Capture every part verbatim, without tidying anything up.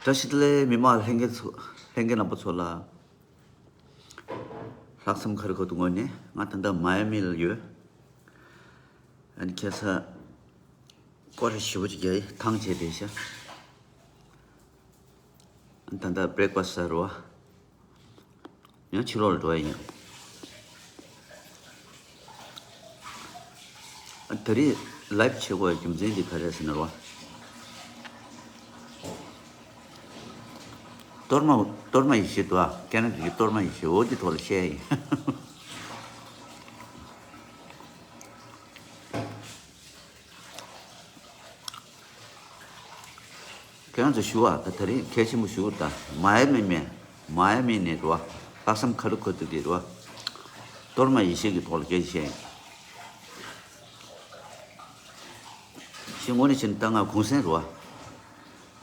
བཀྲ་ཤིས་བདེ་ལེགས། མི་མང་ལྷན་རྒྱས་ཚོ། ལྷན་རྒྱས་རྣམ་པ་ཚོ་ལ། ལྷག་བསམ་ཁ་རི་ཁ་ཐུག་ངོས་ནས། ང་ད་ལྟ་མའི་མི་ལ་ཡོད། ཨ་ནི་ཁ་སང་སྐོར་ར་ཞེ་པོ་ཅིག་རྒྱག་ཡི། ཐང་ཆད་བསྡད་ཤག་ཨ་ནི་ད་ལྟ་བྷི་རེག་ཕ་སི་ཟ་རུ་བ། ཡང་ཕྱི་ལོགས་ལ་འགྲོ་ཡ་ཡིན། ཨ་ད་རེས་ལའེབ་བྱེད་དགོས་པའི་རྒྱུ་མཚན་འདི་ག་རེ་རེད་ཟེར་ན་རོ། གཏོར་མ་གཏོར་མ་ཡེ་ཤེས་འདུག་ཨ། ཁེ་ན་ཌ་གི་གཏོར་མ་ཡེ་ཤེས། འོ་འདི་ཐོག་ལ་བཤད་ཡ་ཡིན། ཁྱེད་རང་ཚོ་ཞུ་བ་ད། ད་རིང་གལ་ཆེན་པོ་ཞུ་བ་ད། མའི་མི་མེད། མའི་མི་ནས་རོ། ལྷག་བསམ་ཁ་རི་ཁ་ཐུག་གི་རོ། གཏོར་མ་ཡེ་ཤེས་ཀྱི་ཐོག་ལ་སྐད་ཆ་བཤད་ཡིན། ཞེས་དངོས་གནས་བྱས་ན་ད་ང་གུང་སེང་རོ།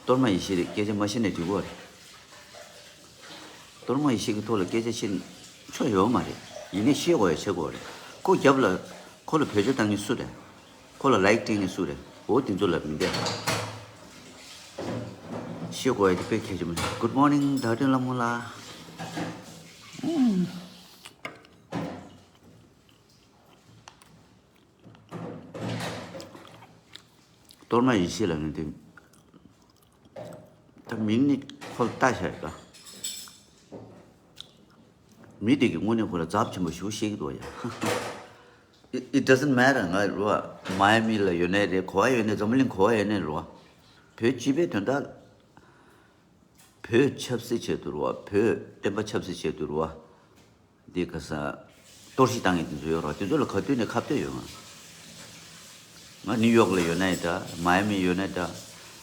གཏོར་མ་ཡེ་ཤེས་རེད། སྐད་ཆ་མ་བཤད་ནས་འགྲིག་གོ་རེད། གཏོར་མ་ཡེ་ཤེས་ཀྱི་ཐོག་ལ་སྐད་ཆ་བཤད་ཆོག་ཡོད་མ་རེད། ཡིན་ནའི་བཤད་དགོས་ཡ་བྱེད་དགོས་རེད། ཁོ་རྒྱབ་ལ་ཁོ་ལ་བེད་སྤྱོད་བཏང་མཁན་སུ་རེད། ཁོ་ལ་ལའིག་སྤྲད་མཁན་སུ་རེད། འོ་དེ་ཚོ་ལ་མི་འདེད། བཤད་དགོས་ཡ་དེ་དཔེ་གལ་ཆེན་པོ་རེད། Good morning ད་དྲན་ལ་མོ་ལ། གཏོར་མ་ཡེ་ཤེས་ལ་ནི་དེ། ད་མིང་ནི་ཁོ་ལ་ལྟ་བྱ་ཡོད་ད། མི་དེ་གི་དངོས་གནས་ཁོ་ལ་ཚབས་ཆེན་པོ་ཞིག་ཤེས་ཀྱི་འདུག་ཡ། It, it doesn't matter ང་རོ། མའི་མི་ལ་ཡོད་ནའི་རེད། གོ་བ་ཡོད་ནའི། འཛམ་བུ་གླིང་གོ་བ་ཡོད་ནའི་རོ། བོད་སྤྱི་པའི་དོན་དག་བོད་ཆབ་སྲིད་ཆེད་དུ་རོ། བོད་བསྟན་པ་ཆབ་སྲིད་ཆེད་དུ་རོ། འདི་ག་ས། གཏོར་བཤིག་བཏང་ཡས་དེ་ཚོ་ཡོད་རོ། དེ་ཚོ་ལ་ག་དུས་ནས་ཁ་གཏད་ཡོད་ང་། ང་ནིའུ་ཡོག་ལ་ཡོད་ནའི་འདྲ། མའི་མི་ཡོད་ནའི་འདྲ།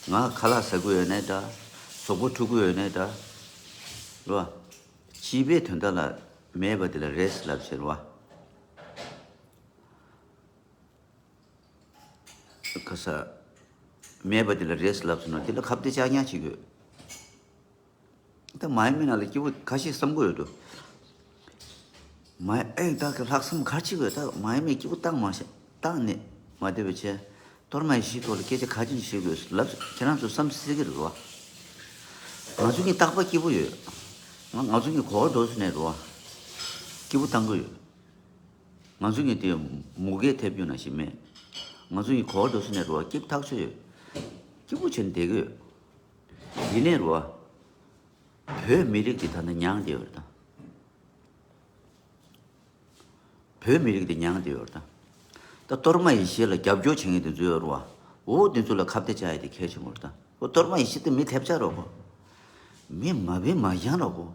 ང་ཁ་ལག་ཟ་གི་ཡོད་ནའི་འདྲ། གཟུགས་པོ་འཁྲུ་གི་ཡོད་ནའི་འདྲ། རོ། སྤྱི་པའི་དོན་དག་ལ་མེད་པ་དེ་ལ་རེད་ལབ་བྱེད་རོ། ག་ས། མེད་པ་དེ་ལ་རེད་ལབ་སོང་ན་དེ་ལ་ཁ་གཏད་བཅག་ཉག་བྱེད་དགོས། ད་མའི་མི་ནང་ལ་སྐྱིད་པོ་ཁ་ཤས་བསམ་གི་ཡོད་དོ། མའི་ཨེ་ད་གི་ལྷག་བསམ་ག་ཅི་དགོས། ད་མའི་མི་སྐྱིད་པོ་བཏང་མ་ཤེས་བཏང་ནས་མ་བསྡད་པ་བྱས། གཏོར་མའི་གཞི་ཐོག་ལ་སྐད་ཆ་ག་ཅི་བཤད་དགོས་ལབ་ཁྱེད་རང་ཚོ་བསམ་སྲིད་ཀྱི་རེད་བ། ང་ཚོ་གི་རྟག་པར་སྐྱིད་པོ་ཡོད། ང་ང་ཚོ་གི་གོ་བ་འགྲོ་སོང་ནས་རེད་བ། སྐྱིད་པོ་བཏང་གི་ཡོད། ང་ཚོ་གི་དེ་མུ་གེ་ཐེབས་རྒྱུ་ནང་བཞིན་མེད། ང་ཚོ་གི་གོ་བ་འགྲོ་སོང་ནས་རེད་བ། སྐྱིད་པོ་ཐག་ཆོད་ཡོད། སྐྱིད་པོ་བྱས་ནས་བསྡད་ཀྱི་ཡོད། ཡིན་ནའི་རེད་བ། བོད་མི་རིགས་ཀྱི་ད་ལྟ་མྱངས་བསྡད་ཡོད་རེད་ད། བོད་མི་རིགས་དེ་མྱངས་བསྡད་ཡོད་རེད་ད། ད་གཏོར་མ་ཡེ་ཤེས་ལ་རྒྱབ་སྐྱོར་བྱེད་མཁན་དེ་ཚོ་ཡོད་རེད་བ། འོ་དེ་ཚོ་ལ་ཁ་གཏད་བཅག་ཡ་དེ་གལ་ཆེན་པོ་རེད་ད། འོ་གཏོར་མ་ཡེ་ཤེས་དེ་མི་ཐེབས་ཆག་རོགས་གོ། མི་མ་བེ་མ་ཡང་རོགས་གོ།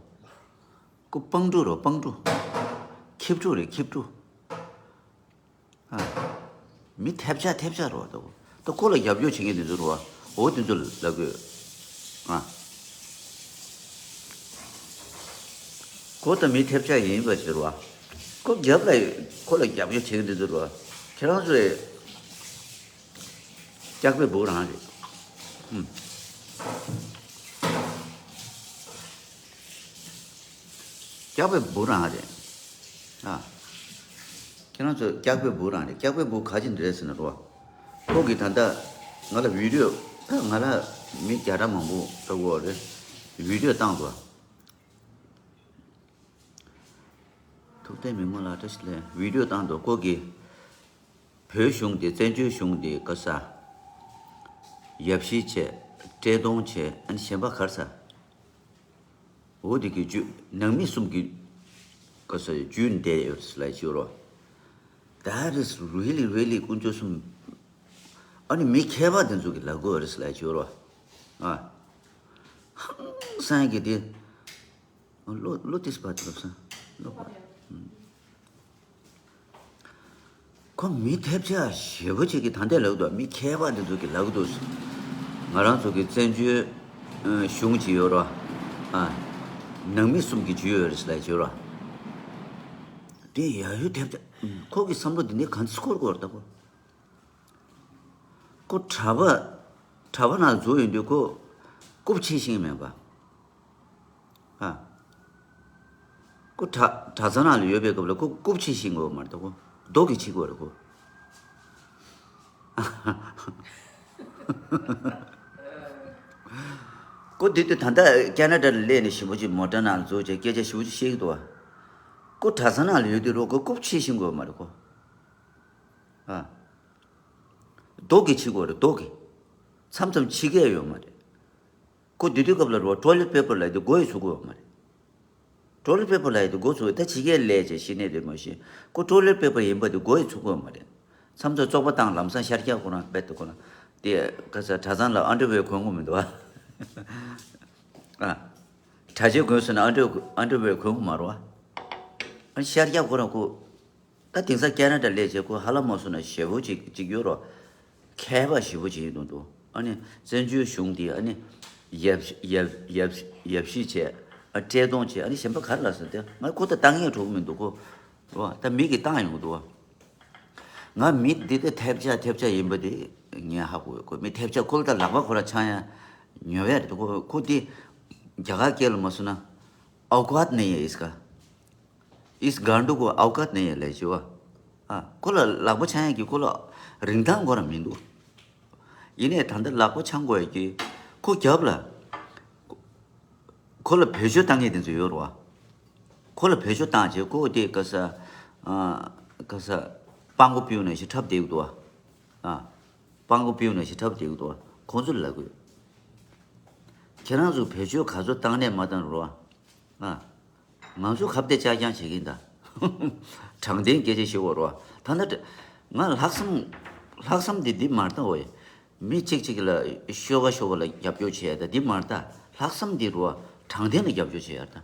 ཁོ་སྤང་ཕྲུག་རོ་སྤང་ཕྲུག་ཁྱི་ཕྲུག་རེད་ཁྱི་ཕྲུག་ཨ། མི་ཐེབས་ཆག་ཐེབས་ཆག་རོ་ད། ད་ཁོ་ལ་རྒྱབ་སྐྱོར་བྱེད་མཁན་དེ་ཚོ་རོ། འོ་དེ་ཚོ་ལ་དགོས། ཨ། ཁོ་ད་མི་ཐེབས་ཆག་ཡིན་པ་ཞིག་རོ། ཁོ་རྒྱབ་ལ་ཁོ་ལ་རྒྱབ་སྐྱོར་བྱེད་མཁན་དེ་ཚོ་རོ། ཁྱེད་རང་ཚོ་རེད། སྐྱག་པའི་འབུ་རང་རེད། ཨུམ། སྐྱག་པའི་འབུ་རང་རེད། ཨ། ཁྱེད་རང་ཚོ་སྐྱག་པའི་འབུ་རང་རེད། སྐྱག་པའི་འབུ་ག་ཅི་འདྲ་རེད་ཟེར་ན་རོ། ཁོ་གིས་ད་ལྟ་ང་ལ་བི་ཌིའོ་ད་ང་ལ་མི་བརྒྱ་ཕྲག་མང་པོ་ལྟ་གོ་རེད། བི་ཌིའོ་བཏང་དགོས། ཐུབ་བསྟན་མི་མང་ལ་བཀྲ་ཤིས་བདེ་ལེགས། བི་ཌིའོ་བཏང་འདུག་ཁོ་གིས་བོད་གཞུང་དེ་བཙན་བྱོལ་གཞུང་དེ་ག་ས་ཡབ་གཞིས་བྱས་བཀྲས་མཐོང་བྱས། ཨ་ནི་གཞན་པ་གར་ས། འོ་དེ་གི་རྒྱུད་ནང་མི་གསུམ་གྱི་ག་ས་རྒྱུད་འདས་ཡོད་ཟེར་ལབ་ཀྱི་ཡོད་རོ། That is really really དཀོན་མཆོག་གསུམ། ཨ་ནི་མི་མཁས་པ་དེ་ཚོ་གི་ལབ་དགོས་རེད་ཟེར་ལབ་ཀྱི་ཡོད་རོ། ཨ། ཧང་སང་གི་དེ། ལོ་ལོ་ཏིས་པ་ལབ་ས། ལོ་པ། ཁོ་མི་ཐེབས་ཆག་ཞེ་པོ་ཅིག་གིས་ད་ལྟ་ལབ་འདུག་མི་མཁས་པ་འདི་ཚོ་གིས་ལབ་འདུག་ང་རང་ཚོ་གི་བཙན་བྱོལ་ཨ་གཞུང་ཅིག་ཡོད་རོ། ཨ། ནང་མི་གསུམ་གྱི་རྒྱུད་ཡོད་རེད་ཟེར་ལབ་ཀྱི་ཡོད་རོ། དེ་ཡ་ཡུལ་ཐེབས་ཆག་ཁོ་གི་བསམ་བློ་འདི་འདྲའི་གང་ཚིག་འཁོར་གོ་རེད་ད་ཁོ། ཁོ་གྲྭ་པ་གྲྭ་པ་ནང་འཛུལ་ཡོང་དུས་ཁོ་རྐུབ་ཕྱེ་ཤེས་མེད་པ། ཨ། ཁོ་གྲྭ་གྲྭ་ཚང་ནང་ལ་ཡོད་པའི་སྐབས་ལ་ཁོ་རྐུབ་ཕྱེ་ཤེས་དགོས་མ་རེད་ད་ཁོ། རྡོ་གིས་ཕྱེ་དགོས་རེད་ཁོ། ཁོ་དེ་དུས་ད་ལྟ་ཁེ་ན་ཌ་ལ་སླེབས་ནས་ཞེ་པོ་ཅིག་མོ་ཊ་ནང་འཛུལ་བྱས་སྐད་ཆ་ཞེ་པོ་ཅིག་བཤད་ཀྱི་འདུག་བ། ཁོ་གྲྭ་ཚང་ནང་ལ་ཡོད་དུས་རོ་ཁོ་རྐུབ་ཕྱེ་ཤེས་དགོས་མ་རེད་ཁོ། ཨ། རྡོ་གིས་ཕྱེ་དགོས་རེད་རྡོ་གིས། མཚམས་མཚམས་ཕྱེ་མཁན་ཡོད་མ་རེད། ཁོ་དེ་དུས་སྐབས་ལ་རོ་ཊོ་ལེ་ཊི་པེ་པར་ལབ་དེ་མགོ་ཡི་ཚུགས་ཀྱི་ཡོད་མ་རེད། ཊོ་ལེ་ཊི་པེ་པར་ལབ་ཡ་དེ་མགོ་ཚུགས་ད་ཕྱི་རྒྱལ་སླེབས་བྱས་ཤི་ནས་རེད་མ་གཞི་ཁོ་ཊོ་ལེ་ཊི་པེ་པར་ཡིན་པ་དེ་མགོ་ཡི་ཚུགས་ཀྱི་ཡོད་མ་རེད། མཚམས་མཚམས་བཙོག་པ་བཏང་ལམ་སང་ཤར་རྒྱག་ཁོ་རང་རྦད་དེ་ཁོ་རང་དེ་ག་ས་གྲྭ་ཚང་ལ་ཨན་ཌར་ཝེར་གོན་དགོས་མི་འདུག་ཨ། ཨ། གྲྭ་ཆས་གོན་སོང་ན་ཨན་ཌར་ཨན་ཌར་ཝེར་གོན་དགོས་མ་རེད་བ། ཨ་ཤར་རྒྱག་ཁོ་རང་ཁོ། ད་དེང་སང་ཁེ་ན་ཌ་སླེབས་བྱས་ཁོ་ཧ་ལམ་མ་སོང་ན་ཞེ་པོ་ཅིག་ཅིག་ཡོད་རོ། མཁས་པ་ཞེ་པོ་ཅིག་ཡིན་དུས་འདུག་ཨ་ནི་བཙན་བྱོལ་གཞུང་འདི་ཨ་ནི་ཡབ་ཡབ་ཡབ་ཡབ་གཞིས་བྱས་ཨ་བཀྲས་མཐོང་བྱས་ཨ་ནི་གཞན་པ་ག་རེ་ལབ་སོང་དེ་ང་ཁོ་ད་བཏང་ངས་གྲོགས་མི་འདུག་ཁོ་རོ། ད་མི་གིས་བཏང་ཡོང་གི་འདུག་བ། ང་མི་འདི་ད་ཐེབས་ཆག་ཐེབས་ཆག་ཡིན་པ་དེ་ངས་ཧ་གོ་ཡོད་ཁོ་མི་ཐེབས་ཆག་ཁོ་ལ་ད་ལག་པ་ཁོ་ར་འཆང་ཡ་ཉོ་ཡ་རེད་ཁོ་ཁོ་དེ་རྒྱ་གར་སྐད་ལ་མ་སོང་ན་ཨའུ་ཀཱད་ནི་ཡ་ཨིས་ཀ། इस गांडू को औकात नहीं है ལས་བྱེད་པ། ཨ། ཁོ་ལ་ལག་པ་འཆང་ཡག་གི་ཁོ་ལ་རིན་ཐང་ཁོ་རང་མི་འདུག་ཡིན་ནའི་ད་ལྟ་ལག་པ་འཆང་དགོས་ཡག་གི་ཁོ་རྒྱབ་ལ། ཁོ་ལ་བེད་སྤྱོད་བཏང་མཁན་དེ་ཚོ་ཡོད་རེད་བ། ཁོ་ལ་བེད་སྤྱོད་བཏང་བྱས་ཁོ་དེ་ག་ས། ཨ། ག་ས། སྤང་གོ་པིའུ་ན་ཞིག་འཁྲབ་བསྡད་ཀྱི་འདུག་བ། ཨ། སྤང་གོ་པིའུ་ན་ཞིག་འཁྲབ་བསྡད་ཀྱི་འདུག་བ་ཁོང་ཚོ་ལ་ལབ་དགོས། ཁྱེད་རང་ཚོ་བེད་སྤྱོད་ག་ཚོད་བཏང་ནས་མ་བཏང་རེད་བ། ཨ། ང་ཚོ་ཁ་གཏད་བཅག་རྐྱང་བྱེད་ཀྱིན་གདའ། དྲང་བདེན་སྐད་ཆ་ཞུ་བར་བ། ད་ལྟ་ང་ལྷག་བསམ་ལྷག་བསམ་འདི་འདི་མ་ལྟ་འོ། མི་གཅིག་གཅིག་ལ་ཤོ་ག་ཤོ་ག་ལ་རྒྱབ་སྐྱོར་བྱེད་ཡ་ད་འདི་མ་ལྟ་ལྷག་བསམ་འདི་རུ་བ་དྲང་བདེན་ལ་རྒྱབ་སྐྱོར་བྱེད་ཡ་ད།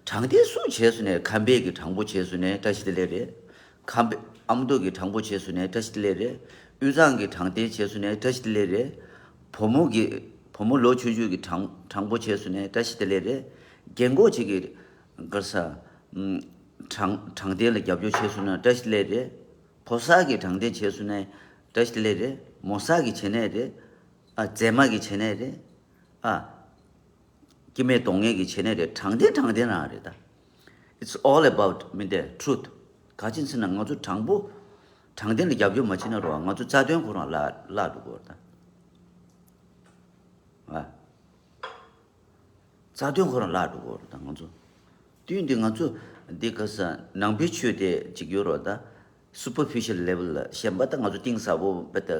དྲང་བདེན་སུ་བྱས་སོང་ནས་ཁམས་པའི་གི་དྲང་པོ་བྱས་སོང་ནས་བཀྲ་ཤིས་བདེ་ལེགས་རེད། ཁམས་པའི་ཨ་མདོ་གི་དྲང་པོ་བྱས་སོང་ནས་བཀྲ་ཤིས་བདེ་ལེགས་རེད། དབུས་གཙང་གི་དྲང་བདེན་བྱས་སོང་ནས་བཀྲ་ཤིས་བདེ་ལེགས་རེད། བུ་མོ་གི་བུ་མོ་ལོ་ཆུང་ཆུང་གི་དྲང་དྲང་པོ་བྱས་སོང་ནས་བཀྲ་ཤིས་བདེ་ལེགས་རེད། རྒན་གོག་ཅིག་གི་ག་ས་དྲང་དྲང་བདེན་ལ་རྒྱབ་སྐྱོར་བྱས་སོང་ན་བཀྲ་ཤིས་བདེ་ལེགས་རེད། ཕོ་གསར་གི་དྲང་བདེན་བྱས་སོང་ན་བཀྲ་ཤིས་བདེ་ལེགས་རེད། མོ་གསར་གི་བྱས་ནས་རེད། ཨ་མཛེས་མ་གི་བྱས་ནས་རེད། ཨ། སྐྱེ་མེད་གདོང་ལྔས་ཀྱི་བྱེད་ནས་རེད། དྲང་བདེན་དྲང་བདེན་རང་རེད་ད། It's all about མི་འདས་truth། ག་ཅི་ཟེར་ན་ང་ཚོ་དྲང་པོ། དྲང་བདེན་ལ་རྒྱབ་སྐྱོར་མ་བྱེད་ན་རོ་ང་ཚོ་རྩ་དོན་ཁོ་རང་བརླག་བརླག་འགྲོ་གི་རེད་ད། ཨ། རྩ་དོན་ཁོ་རང་བརླག་འགྲོ་གི་རེད་ད་ང་ཚོ། དུས་འདི་ང་ཚོ་འདི་ག་ས་ནང་པའི་ཆོས་དེ་གཅིག་ཡོད་རོ་ད། superficial level ལ་གཞན་པ་ད་ང་ཚོ་གཏིང་ཟབ་པོ་བ་ད་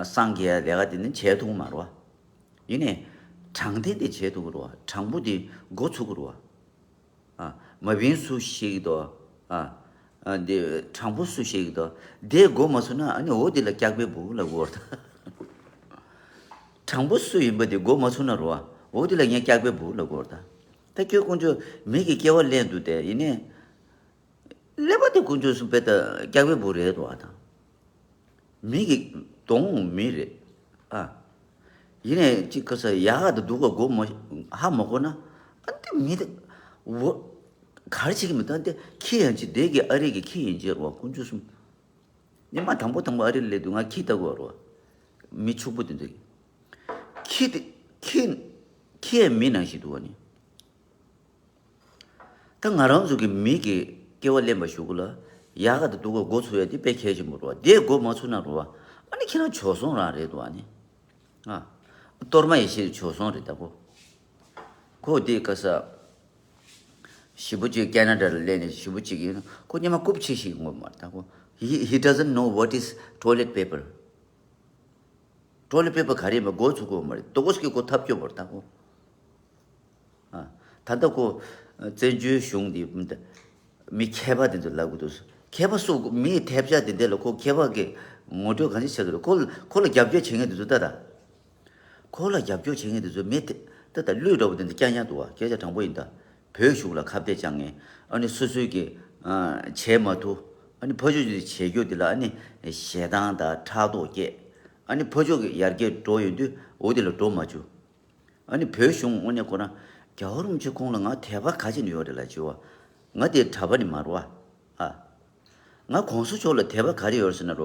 སངས་རྒྱས་ལས་ཀ་དེ་ནི་བྱས་ཐུབ་མ་རོ། ཡིན་ནའི། དྲང་བདེན་དེ་བྱེད་ཐུབ་ཀྱི་རེད་བ། དྲང་པོ་དེ་འགོ་ཚུགས་ཀྱི་རེད་བ། ཨ། མ་བིན་སུ་ཤེས་ཀྱི་འདུག་ཨ། ཨ། འདི་དྲང་པོ་སུ་ཤེས་ཀྱི་འདུག་དེ་འགོ་མ་ཚུགས་ན་ཨ་ནི་འོ་དེ་ལ་སྐྱག་པའི་སྦུག་ལ་གོ་བར་ཐལ། དྲང་པོ་སུ་ཡིན་པ་དེ་འགོ་མ་ཚུགས་ན་རེད་བ། འོ་དེ་ལ་ངས་སྐྱག་པའི་སྦུག་ལ་གོ་བར་ཐལ། ད་ཁྱོད་དཀོན་མཆོག་མི་གི་སྐྱེ་བ་ལེན་འདུག་སྟེ་ཡིན་ནའི། ཀླད་པ་དེ་དཀོན་མཆོག་གསུམ་དཔེ་ལྟ་སྐྱག་པའི་སྦུག་རེད་འདུག་ཨ་ད། མི་གི་གདོང་མི་རེད། ཨ། ཡིན་ནའི་ཅིག་ག་ས་ཡག་ག་དང་སྡུག་ག་མགོ་མ་ཧ་མ་གོ་ན། ཨ་འདི་མི་དེ་འོ། ག་རེ་བྱེད་ཀྱི་མི་འདུག་ཨ་འདི་ཁྱི་ཡན་ཆད་བདེ་གི་ཨ་རི་གི་ཁྱི་ཡན་ཆད་རོ་དཀོན་མཆོག་གསུམ། ཉི་མ་དང་པོ་དང་པོ་ཨ་རི་ལ་སླེབས་དུས་ང་ཁྱི་ལྟ་གོ་རོ། མི་ཕྱུག་པོ་དེ་ཚོ་གི། ཁྱི་དེ་ཁྱི་ཁྱི་ཡང་མི་ནང་བཞིན་འདུག་བ་ནི། ད་ང་རང་ཚོ་གི་མི་གི་སྐྱེ་བ་ལེན་པ་ཞུ་གི་ལ། ཡག་ག་དང་སྡུག་ག་འགོ་ཚུགས་ཡ་དེ་དཔེ་གལ་ཆེན་པོ་རེད་བ། དེ་འགོ་མ་ཚུགས་ན་རེད་བ། ཨ་ནི་ཁྱེད་རང་བྱོལ་སོང་རང་རེད་འདུག་ཨ་ནི། ཨ། གཏོར་མ་ཡེ་ཤེས་བྱོལ་སོང་རེད་ད་ཁོ། ཁོ་དེ་ག་ས། ཞེ་པོ་ཅིག་ཁེ་ན་ཌ་ལ་སླེབས་ནས་ཞེ་པོ་ཅིག་ཡིན་ན་ཁོ་སྙེ་མ་རྐུབ་ཕྱེ་ཤེས་ཀྱི་ཡོད་མ་རེད་ད་ཁོ། He, he doesn't know what is toilet paper. ཊོ་ལེཊ་པེ་པར། ཊོ་ལེཊ་པེ་པར་ག་རེ་ཡིན་པ་འགོ་ཚུགས་ཀྱི་ཡོད་མ་རེད། ཏོག་ཙམ་གྱིས་ཁོ་ཐབས་སྐྱོ་བོར་ད་ཁོ། ཨ། ད་ལྟ་ཁོ། བཙན་བྱོལ་གཞུང་འདི་མི་མཁས་པ་དེ་ཚོ་ལབ་གི་འདུག་མཁས་པ་སུ་མིའི་ཐེབས་ཆག་དེ་འདྲ་ལ་ཁོ་མཁས་པ་གི་ངོ་སྤྲོད་གང་ཅི་བྱེད་ཀྱི་རེད། ཁོ་ཁོ་ལ་རྒྱབ་སྐྱོར་བྱེད་མཁན་དེ་ཚོ་ལྟ་ད། ཁོ་ལ་རྒྱབ་སྐྱོར་བྱེད་མཁན་དེ་ཚོ་མི་དེ་ད་ལྟ་ལུས་འདྲ་པོ་དེ་འདྲ་རྐྱང་རྐྱང་འདུག་བ། སྐད་ཆ་དྲང་པོ་ཡིན་ད། བོད་གཞུང་ལ་ཁ་གཏད་བཅག་མཁན། ཨ་ནི་སོ་སོའི་གི་ཨ། བྱས་མ་ཐུབ། ཨ་ནི་ཕར་ཕྱོགས་ཀྱི་བྱེད་རྒྱུ་དེ་ལ་ཨ་ནི་ཞེ་སྡང་དང་ཕྲག་དོག་སྐྱེས། ཨ་ནི་ཕར་ཕྱོགས་ཀྱི་ཡར་རྒྱས་འགྲོ་ཡོང་དུས་འོ་དེ་ལ་འགྲོ་མ་བཅུག་ཨ་ནི་བོད་གཞུང་དངོས་གནས་ཁོ་རང་རྒྱལ་བ་རིན་པོ་ཆེ་ཁོང་ལ་ང་དད་པ་ག་ཅི་ནས་ཡོད་རེད་ལབ་བྱས་བ། ང་དེ་གྲྭ་པ་ནི་མ་རེད་བ། ཨ། ང་གོང་ས་མཆོག་ལ་དད་པ་ག་རེ་ཡོད་ཟེར་ན་རེད་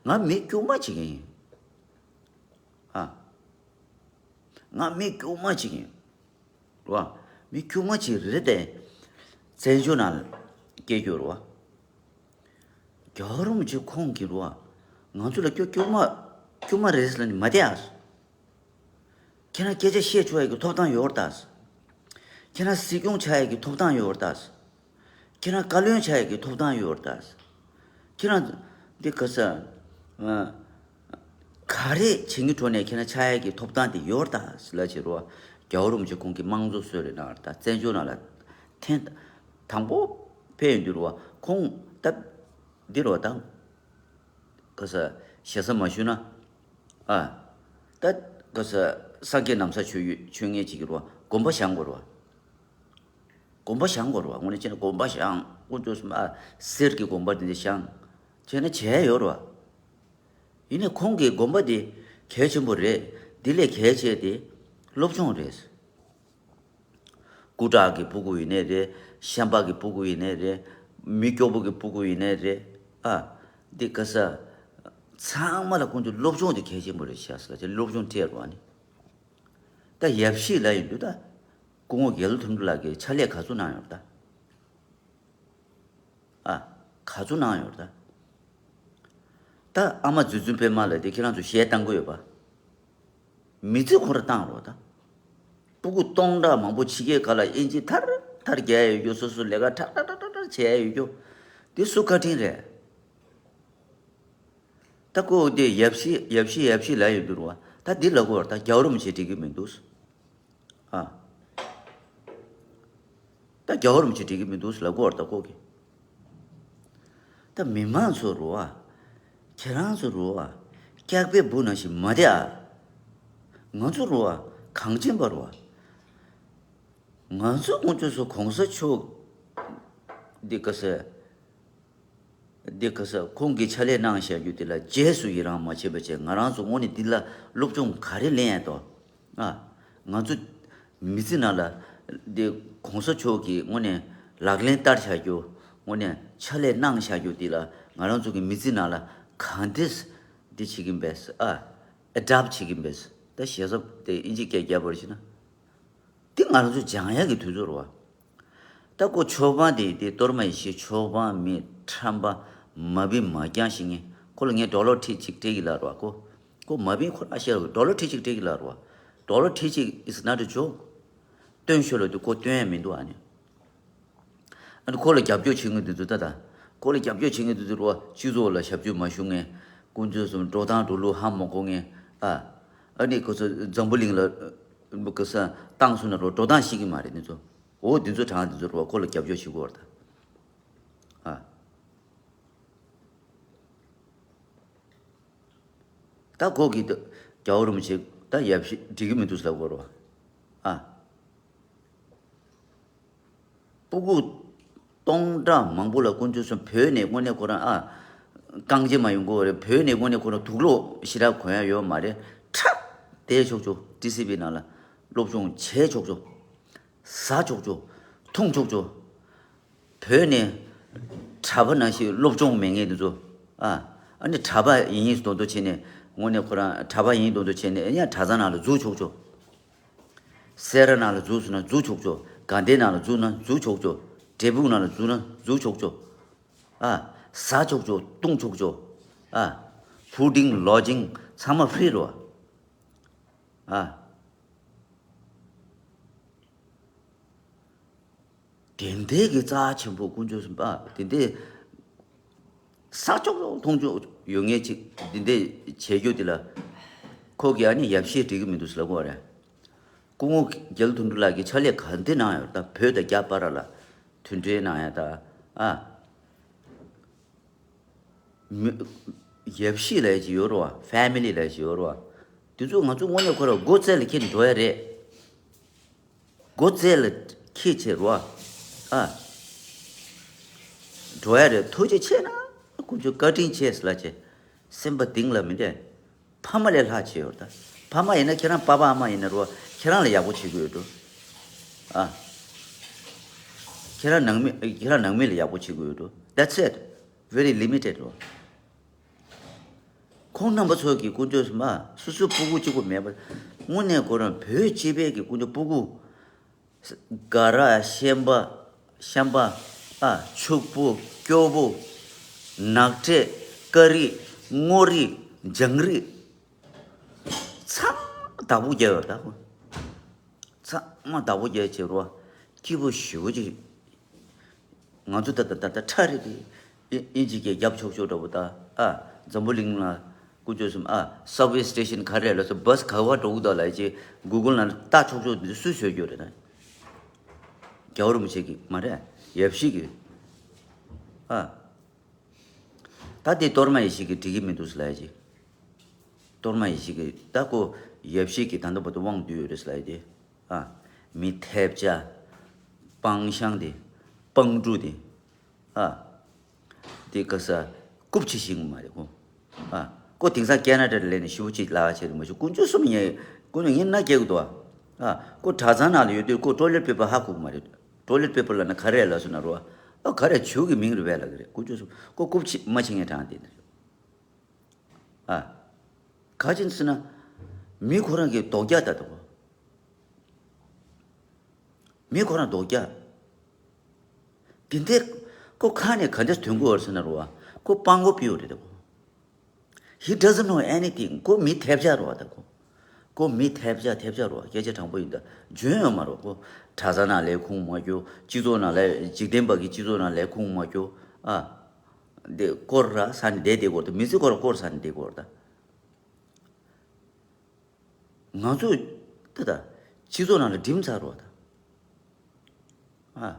བ། ང་མི་དཀྱུས་མ་ཅིག་ཡིན། ཨ། ང་མི་དཀྱུས་མ་ཅིག་ཡིན། རེད་བ། མི་དཀྱུས་མ་ཅིག་རེད་དེ། བཙན་བྱོལ་ནང་སྐྱེས་རྒྱུ་རེད་བ། རྒྱལ་བ་རིན་པོ་ཆེ་ཁོང་གིས་རེད་བ། ང་ཚོ་ལ་སྐྱོ་དཀྱུས་མ་དཀྱུས་མ་རེད་ཟེར་ལབ་ནས་མ་བསྡད་ཨ། ཁྱེད་རང་སྐད་ཆ་བཤད་ཆོག་ཡ་གི་ཐོབ་ཐང་ཡོད་རེད་ད། ཁྱེད་རང་སྲིད་སྐྱོང་ཆགས་ཡ་གི་ཐོབ་ཐང་ཡོད་རེད་ད། ཁྱེད་རང་བཀའ་བློན་ཆགས་ཡ་གི་ཐོབ་ཐང་ཡོད་རེད་ད། ཁྱེད་རང་འདི་ག་ས་ཨ། ག་རེ་བྱེད་ཀྱི་འགྲོ་ནས་ཁྱེད་རང་ཆགས་ཡ་གི་ཐོབ་ཐང་དེ་ཡོད་རེད་ད་ཟེར་ལབ་བྱས་རོ། རྒྱལ་བ་རིན་པོ་ཆེ་ཁོང་གིས་དམངས་གཙོ་སྲོལ་རེད་གནང་རེད་ད། བཙན་བྱོལ་ནང་ལ་ཐེངས་དང་པོ་ཕེབས་ཡོང་དུས་རོ། ཁོང་ད་འདི་རོ་ད། ག་ས་ཞེ་ས་མ་ཞུ་ན། ཨ། ད་ག་ས་སངས་རྒྱས་ན་བཟའ་མཆོད་ཡོད་མཆོད་མཁན་ཅིག་གི་རོ། དགོན་པ་བཞེངས་དགོས་རོ། དགོན་པ་བཞེངས་དགོས་རོ། དངོས་གནས་བྱས་ན་དགོན་པ་བཞེངས། དཀོན་མཆོག་གསུམ་ཨ། གསེར་གྱི་དགོན་པ་འདི་འདྲ་བཞེངས། བྱས་ན་བྱས་ཡོད་རོ། ཡིན་ནའི་ཁོང་གི་དགོན་པ་འདི་གལ་ཆེན་པོ་རེད། འདི་ལས་གལ་ཆེ་དེ་སློབ་སྦྱོང་རེད། སྐུ་དྲག་གི་སྤུ་གུ་ཡིན་ནའི་རེད། ཤན་པ་གི་སྤུ་གུ་ཡིན་ནའི་རེད། མི་སྐྱོ་པོ་གི་སྤུ་གུ་ཡིན་ནའི་རེད། ཨ། འདི་ག་ས། ཚང་མ་ལ་ཀུན་ཏུ་སློབ་སྦྱོང་དེ་གལ་ཆེན་པོ་རེད་ཤག་ཟེར་ཏེ་སློབ་སྦྱོང་སྤྲད་རོགས་ཨ་ནི། ད་ཡབ་གཞིས་ལ་ཡིན་དུས་ད། སྐུ་ངོ་དགེ་ལོ་དོན་གྲུབ་ལགས་ཀྱིས་ཕྱག་ལས་ག་ཚོད་གནང་ཡོད་ད། ཨ། ག་ཚོད་གནང་ཡོད་ད། ད་ཨ་མ་རྫུ་འཛིན་པད་མ་ལ་དེ་ཁྱེད་རང་ཚོ་གཞས་བཏང་གི་ཡོད་པ། མི་ཚེ་ཁོ་ར་བཏང་རོགས་ད། སྤུ་གུ་སྟོང་ཕྲག་མང་པོ་ཕྱི་རྒྱལ་ཁག་ལ་ཨིན་ཇི་ཐར་ཐར་རྒྱག་ཡ་ཡོད་རྒྱུ། སོ་སོ་ལས་ཀ་ཁྲག་ཁྲག་ཁྲག་ཁྲག་བྱེད་ཡ་ཡོད་རྒྱུ། དེ་སུ་བཀའ་དྲིན་རེད། ད་ཁོ་དེ་ཡབ་གཞིས་ཡབ་གཞིས་ཡབ་གཞིས་ལབ་ཡོད་འདུག་རོ། ད་འདི་ལབ་དགོས་རེད་ད། རྒྱལ་བ་རིན་པོ་ཆེ་འགྲིག་གི་མི་འདུག་ཨ། ད་རྒྱལ་བ་རིན་པོ་ཆེ་འགྲིག་གི་མི་འདུག་ལབ་དགོས་རེད་ད་ཁོ་གིས། ད་མི་མང་ཚོ་རོ་ཨ། ཁྱེད་རང་ཚོ་རོ་ཨ། སྐྱག་པའི་འབུ་ནང་བཞིན་མ་བསྡད་ཨ། ང་ཚོ་རོ་ཨ། གངས་ཅན་པ་རོ་ཨ། ང་ཚོ་ཁོང་ཚོ་ཚོ་གོང་ས་མཆོག་འདི་ག་ས། འདི་ག་ས་ཁོང་གིས་ཕྱག་ལས་གནང་བཞག་རྒྱུ་དེ་ལ་རྗེས་སུ་ཡི་རང་མ་བྱས་པ་བྱས། ང་རང་ཚོ་དངོས་གནས་འདི་ལ་སློབ་སྦྱོང་ག་རེ་ལེན་ཡ་དོ། ཨ། ང་ཚོ་མི་ཚེ་ནང་ལ་འདི་གོང་ས་མཆོག་གིས་དངོས་གནས་ལག་ལེན་བསྟར་བཞག་རྒྱུ། དངོས་གནས་ཕྱག་ལས་གནང་བཞག་རྒྱུ་དེ་ལ་ང་རང་ཚོ་གི་མི་ཚེ་ནང་ལ་གང་འདྲས་འདི་བྱེད་ཀྱིན་པས། ཨ། ཨེ་ཌབ་བྱེད་ཀྱིན་པས། ད་ཞེ་ས་དེ་ཨིན་ཇི་སྐད་རྒྱབ་པར་བྱས་ན། འདི་ང་རང་ཚོ་སྦྱང་ཡག་གི་དུས་ཚོད་རེད་བ། ད་ཁོ་ཆོས་འབངས་དེ་དེ་གཏོར་མ་ཡེ་ཤེས་ཆོས་འབངས་མི་ཁྲམ་པ་མ་བིན་མ་རྐྱང་ཞིག་ངས་ཁོ་ལ་ངས་ཌོ་ལར་ཁྲི་གཅིག་སྤྲད་ཀྱི་ལབ་རེད་བ། ཁོ་ཁོ་མ་བིན་ཁོ་རང་ཤེས་རེད། ཌོ་ལར་ཁྲི་གཅིག་སྤྲད་ཀྱི་ལབ་རེད་བ། ཌོ་ལར་ཁྲི་གཅིག is not a joke. སྟོན་ཤོག་ལབ་དུས་ཁོ་སྟོན་ཡ་མི་འདུག་ཨ་ནི། ཨ་ནི་ཁོ་ལ་རྒྱབ་སྐྱོར་བྱེད་མཁན་དེ་ཚོ་ད་ད། ཁོ་ལ་རྒྱབ་སྐྱོར་བྱེད་མཁན་དེ་ཚོ་རོ་སྤྱི་ཚོགས་ལ་ཞབས་ཞུ་མ་ཞུ་མཁན། དཀོན་མཆོག་གསུམ་འགྲོ་སྟངས་འགྲོ་ལུགས་ཧ་མ་གོ་མཁན། ཨ། ཨ་ནི་ཁོ་ཚོ་འཛམ་བུ་གླིང་ལ་ག་ས་བཏང་སོང་ན་རོ་འགྲོ་སྟངས་ཤེས་ཀྱི་མ་རེད་དེ་ཚོ། འོ་དེ་ཚོ་གྲངས་དེ་ཚོ་རོ་ཁོ་ལ་རྒྱབ་སྐྱོར་བྱེད་དགོས་རེད་ད། ཨ། ད་ཁོ་གིས་ད་རྒྱལ་བ་རིན་པོ་ཆེ་ད་ཡབ་གཞིས་འགྲིག་གི་མི་འདུག་ཟེར་ལབ་དགོས་རེད་བ། ཨ། སྤུ་གུ་སྟོང་ཕྲག་མང་པོ་ལ་དཀོན་མཆོག་གསུམ་བོད་ནས་དངོས་གནས་ཁོ་རང་ཨ། རྐང་རྗེས་མ་ཡོང་གི་རེད། བོད་ནས་དངོས་གནས་ཁོ་རང་དུག་ལོག་ཞེ་དྲག་གོན་ཡ་ཡོད་མ་རེད། ཁྲག་བསྡད་ཆོག་ཆོག་ཊི་སི་ཝི་ནང་ལ་སློབ་སྦྱོང་བྱས་ཆོག་ཆོག་ཟ་ཆོག་ཆོག་འཐུང་ཆོག་ཆོག་བོད་ནས་གྲྭ་པ་ནང་བཞིན་སློབ་སྦྱོང་མེད་མཁན་དེ་ཚོ། ཨ། ཨ་ནི་གྲྭ་པ་ཡིན་མདོག་མདོག་བྱས་ནས་དངོས་གནས་ཁོ་རང་གྲྭ་པ་ཡིན་མདོག་མདོག་བྱས་ནས་ཡང་གྲྭ་ཚང་ནང་ལ་འཛུལ་ཆོག་ཆོག་སེ་ར་ནང་ལ་འཛུལ་སོང་ན་འཛུལ་ཆོག་ཆོག་དགའ་ལྡན་ནང་ལ་འཛུལ་ན་འཛུལ་ཆོག་ཆོག་འབྲས་སྤུངས་ནང་ལ་འཛུལ་ན་འཛུལ་ཆོག་ཆོག་ཨ། ཟ་ཆོག་ཆོག་འཐུང་ཆོག་ཆོག་ཨ། ཕུ་ཌིང་ལོ་ཇིང་ཚང་མ་ཕི་རི་རེད་བ། ཨ། དེ་འདྲའི་གི་རྩ་ཆེན་པོ་དཀོན་མཆོག་གསུམ་པ་དེ་འདྲའི་ཟ་ཆོག་ཆོག་འཐུང་ཆོག་ཡོད་མཁན་ཅིག་དེ་འདྲའི་བྱེད་རྒྱུ་དེ་ལ་ཁོ་གིས་ཨ་ནི་ཡབ་གཞིས་འགྲིག་གི་མི་འདུག་ཟེར་ལབ་དགོས་རེད། སྐུ་ངོ་རྒྱལ་དོན་གྲུབ་ལགས་ཀྱིས་ཕྱག་ལས་ག་འདྲ་གནང་ཡོད་ད། བོད་དང་རྒྱ་བར་ལ་མཐུན་འབྲེལ་གནང་ཡ་ད། ཨ། མི། ཡབ་གཞིས་ལབ་ཅིག་ཡོད་རེད་བ། ཕེ་མི་ལི་ལབ་ཅིག་ཡོད་རེད་བ། དེ་ཚོ་ང་ཚོ་དངོས་གནས་ཁོ་ར་སྒོ་རྩ་ལ་འཁྱེར་འགྲོ་ཡ་རེད། སྒོ་རྩ་ལ་འཁྱེར་བྱས་རེད་བ། ཨ། འགྲོ་ཡ་རེད། ཐུགས་རྗེ་ཆེ་གནང་། དཀོན་མཆོག་བཀའ་དྲིན་ཆེ་ཟེར་ལབ་བྱས། སེམས་པ་གཏིང་ལ་མི་བདེ། ཕ་མ་ལས་ལྷག་ཆེ་ཡོད་ད། ཕ་མ་ཡིན་ན་ཁྱེད་རང་པ་ཕ་ཨ་མ་ཡིན་ན་རོ་ཁྱེད་རང་ལ་ཡག་པོ་བྱེད་དགོས་ཡོད་འགྲོ། ཨ། ཁྱེད་རང་ནང་མི་ཁྱེད་རང་ནང་མི་ལ་ཡག་པོ་བྱེད་དགོས་ཡོད་འགྲོ། That's it. Very limited རོ། ཁོང་རྣམ་པ་ཚོ་གི་དཀོན་མཆོག་གསུམ་པ་སོ་སོའི་སྤུ་གུ་གཅིག་པོ་མེད་པར་དངོས་གནས་ཁོ་རང་བོད་སྤྱི་པའི་གི་དཀོན་མཆོག་སྤུ་གུ། དགའ་ར་ཤན་པ། ཤན་པ། ཨ། ཕྱུག་པོ། སྐྱོ་པོ། ནག་ཁྲེ། ཀ་རི། སྔོ་རི། ལྗང་རི། ཚང་མ་བདག་པོ་རྒྱག་ཡོད་ད་ཁོ། ཚང་མ་བདག་པོ་རྒྱག་བྱེད་རོ། སྐྱིད་པོ་ཞེ་པོ་ཅིག་ང་ཚོ་ད་ད་ད་ད་ཁྲ་རེ་རེ་ཨི་ཨིན་ཇི་སྐད་རྒྱབ་ཆོག་ཆོག་འདྲ་པོ་ད། ཨ། འཛམ་བུ་གླིང་ལ་ཀུན་སྤྱོད་གསུམ། ཨ། སབ་ཝེ་སི་ཊེ་ཤན་ག་རེ་ལ་སོ་བྷ་སི་ག་བ་འགྲོ་གི་འདུག་ལ་ཅེ་གུ་གུལ་ནང་ལྟ་ཆོག་ཆོག་འདི་སུས་བཟོས་རྒྱུ་རེད་ད། རྒྱལ་བ་རིན་པོ་ཆེ་གི་མ་རེད། ཡབ་གཞིས་གི། ཨ། ད་དེ་གཏོར་མ་ཡེ་ཤེས་ཀྱིས་འགྲིག་གི་མི་འདུག་ཟེར་ལབ་ཡ་ཅིག་གཏོར་མ་ཡེ་ཤེས་ཀྱིས་ད་ཁོ་ཡབ་གཞིས་ཀྱིས་ད་ལྟ་བར་དུ་དབང་བསྡུས་ཡོད་རེད་ཟེར་ལབ་ཡ་དེ། ཨ། མི་ཐེབས་ཆག་སྤང་ཤང་དེ། སྤང་ཕྲུག་དེ། ཨ། དེ་ག་ས་རྐུབ་ཆེ་ཤེས་མ་རེད་ཁོ། ཨ། ཁོ་དེང་སང་ཀེ་ན་ཌ་ལ་སླེབས་ནས་ཞེ་པོ་ཅིག་ལག་ཆེ་རེད་མ་གཞི་ཀུན་སྤྱོད་གསུམ་ཉེ་ཀུན་སྤྱོད་ངས་མནའ་སྐྱེལ་གི་འདུག་ཨ། ཁོ་གྲྭ་ཚང་ནང་ལ་ཡོད་དུས་ཁོ་ཊོའི་ལེཊ་པེ་པར་ཧ་གོ་གི་མ་རེད། ཊོའི་ལེཊ་པེ་པར་ལབ་ན་ག་རེ་ལབ་སོང་ན་རོ། ཨ། ག་རེ་བྱིའུ་གི་མིང་རེད་པས་ལབ་གི་རེད། ཀུན་སྤྱོད་གསུམ་ཁོ་རྐུབ་ཆེ་མ་ཆེ་ངས་དྲངས་དེ་རེད། ཨ། ག་ཅིན་ཟེར་ན། མི་ཁོ་རང་གི་རྡོག་རྒྱག་ད་དོ། མི་ཁོ་རང་རྡོག་རྒྱག་དེ་འདྲའི་ཁོ་ཁ་ནས་ག་འདྲ་ཐོན་གོ་བར་ཟེར་ན་རོ། ཁོ་སྤང་མགོ་པིའུ་རེད་དོ། He doesn't know anything. ཁོ་མི་ཐེབས་ཆག་རོ་ད་ཁོ། ཁོ་མི་ཐེབས་ཆག་ཐེབས་ཆག་རོ། སྐད་ཆ་དྲང་པོ་ཡིན་ད། འཇོན་ཡོད་མ་རོ་ཁོ། གྲྭ་ཚང་ནང་ལས་ཁུངས་མ་སྐྱོ། སྤྱི་ཚོགས་ནང་ལས་འཇིག་རྟེན་པ་གི་སྤྱི་ཚོགས་ནང་ལས་ཁུངས་མ་སྐྱོ། ཨ། འདི་སྐོར་ར་ས་ནས་བསྡད་བསྡད་གོ་ད། མི་ཚེ་སྐོར་སྐོར་ས་ནས་བསྡད་གོ་ད། ང་ཚོ་ད་ལྟ་སྤྱི་ཚོགས་ནང་ལ་འགྲིམ་ཚར་རོ་ད། ཨ།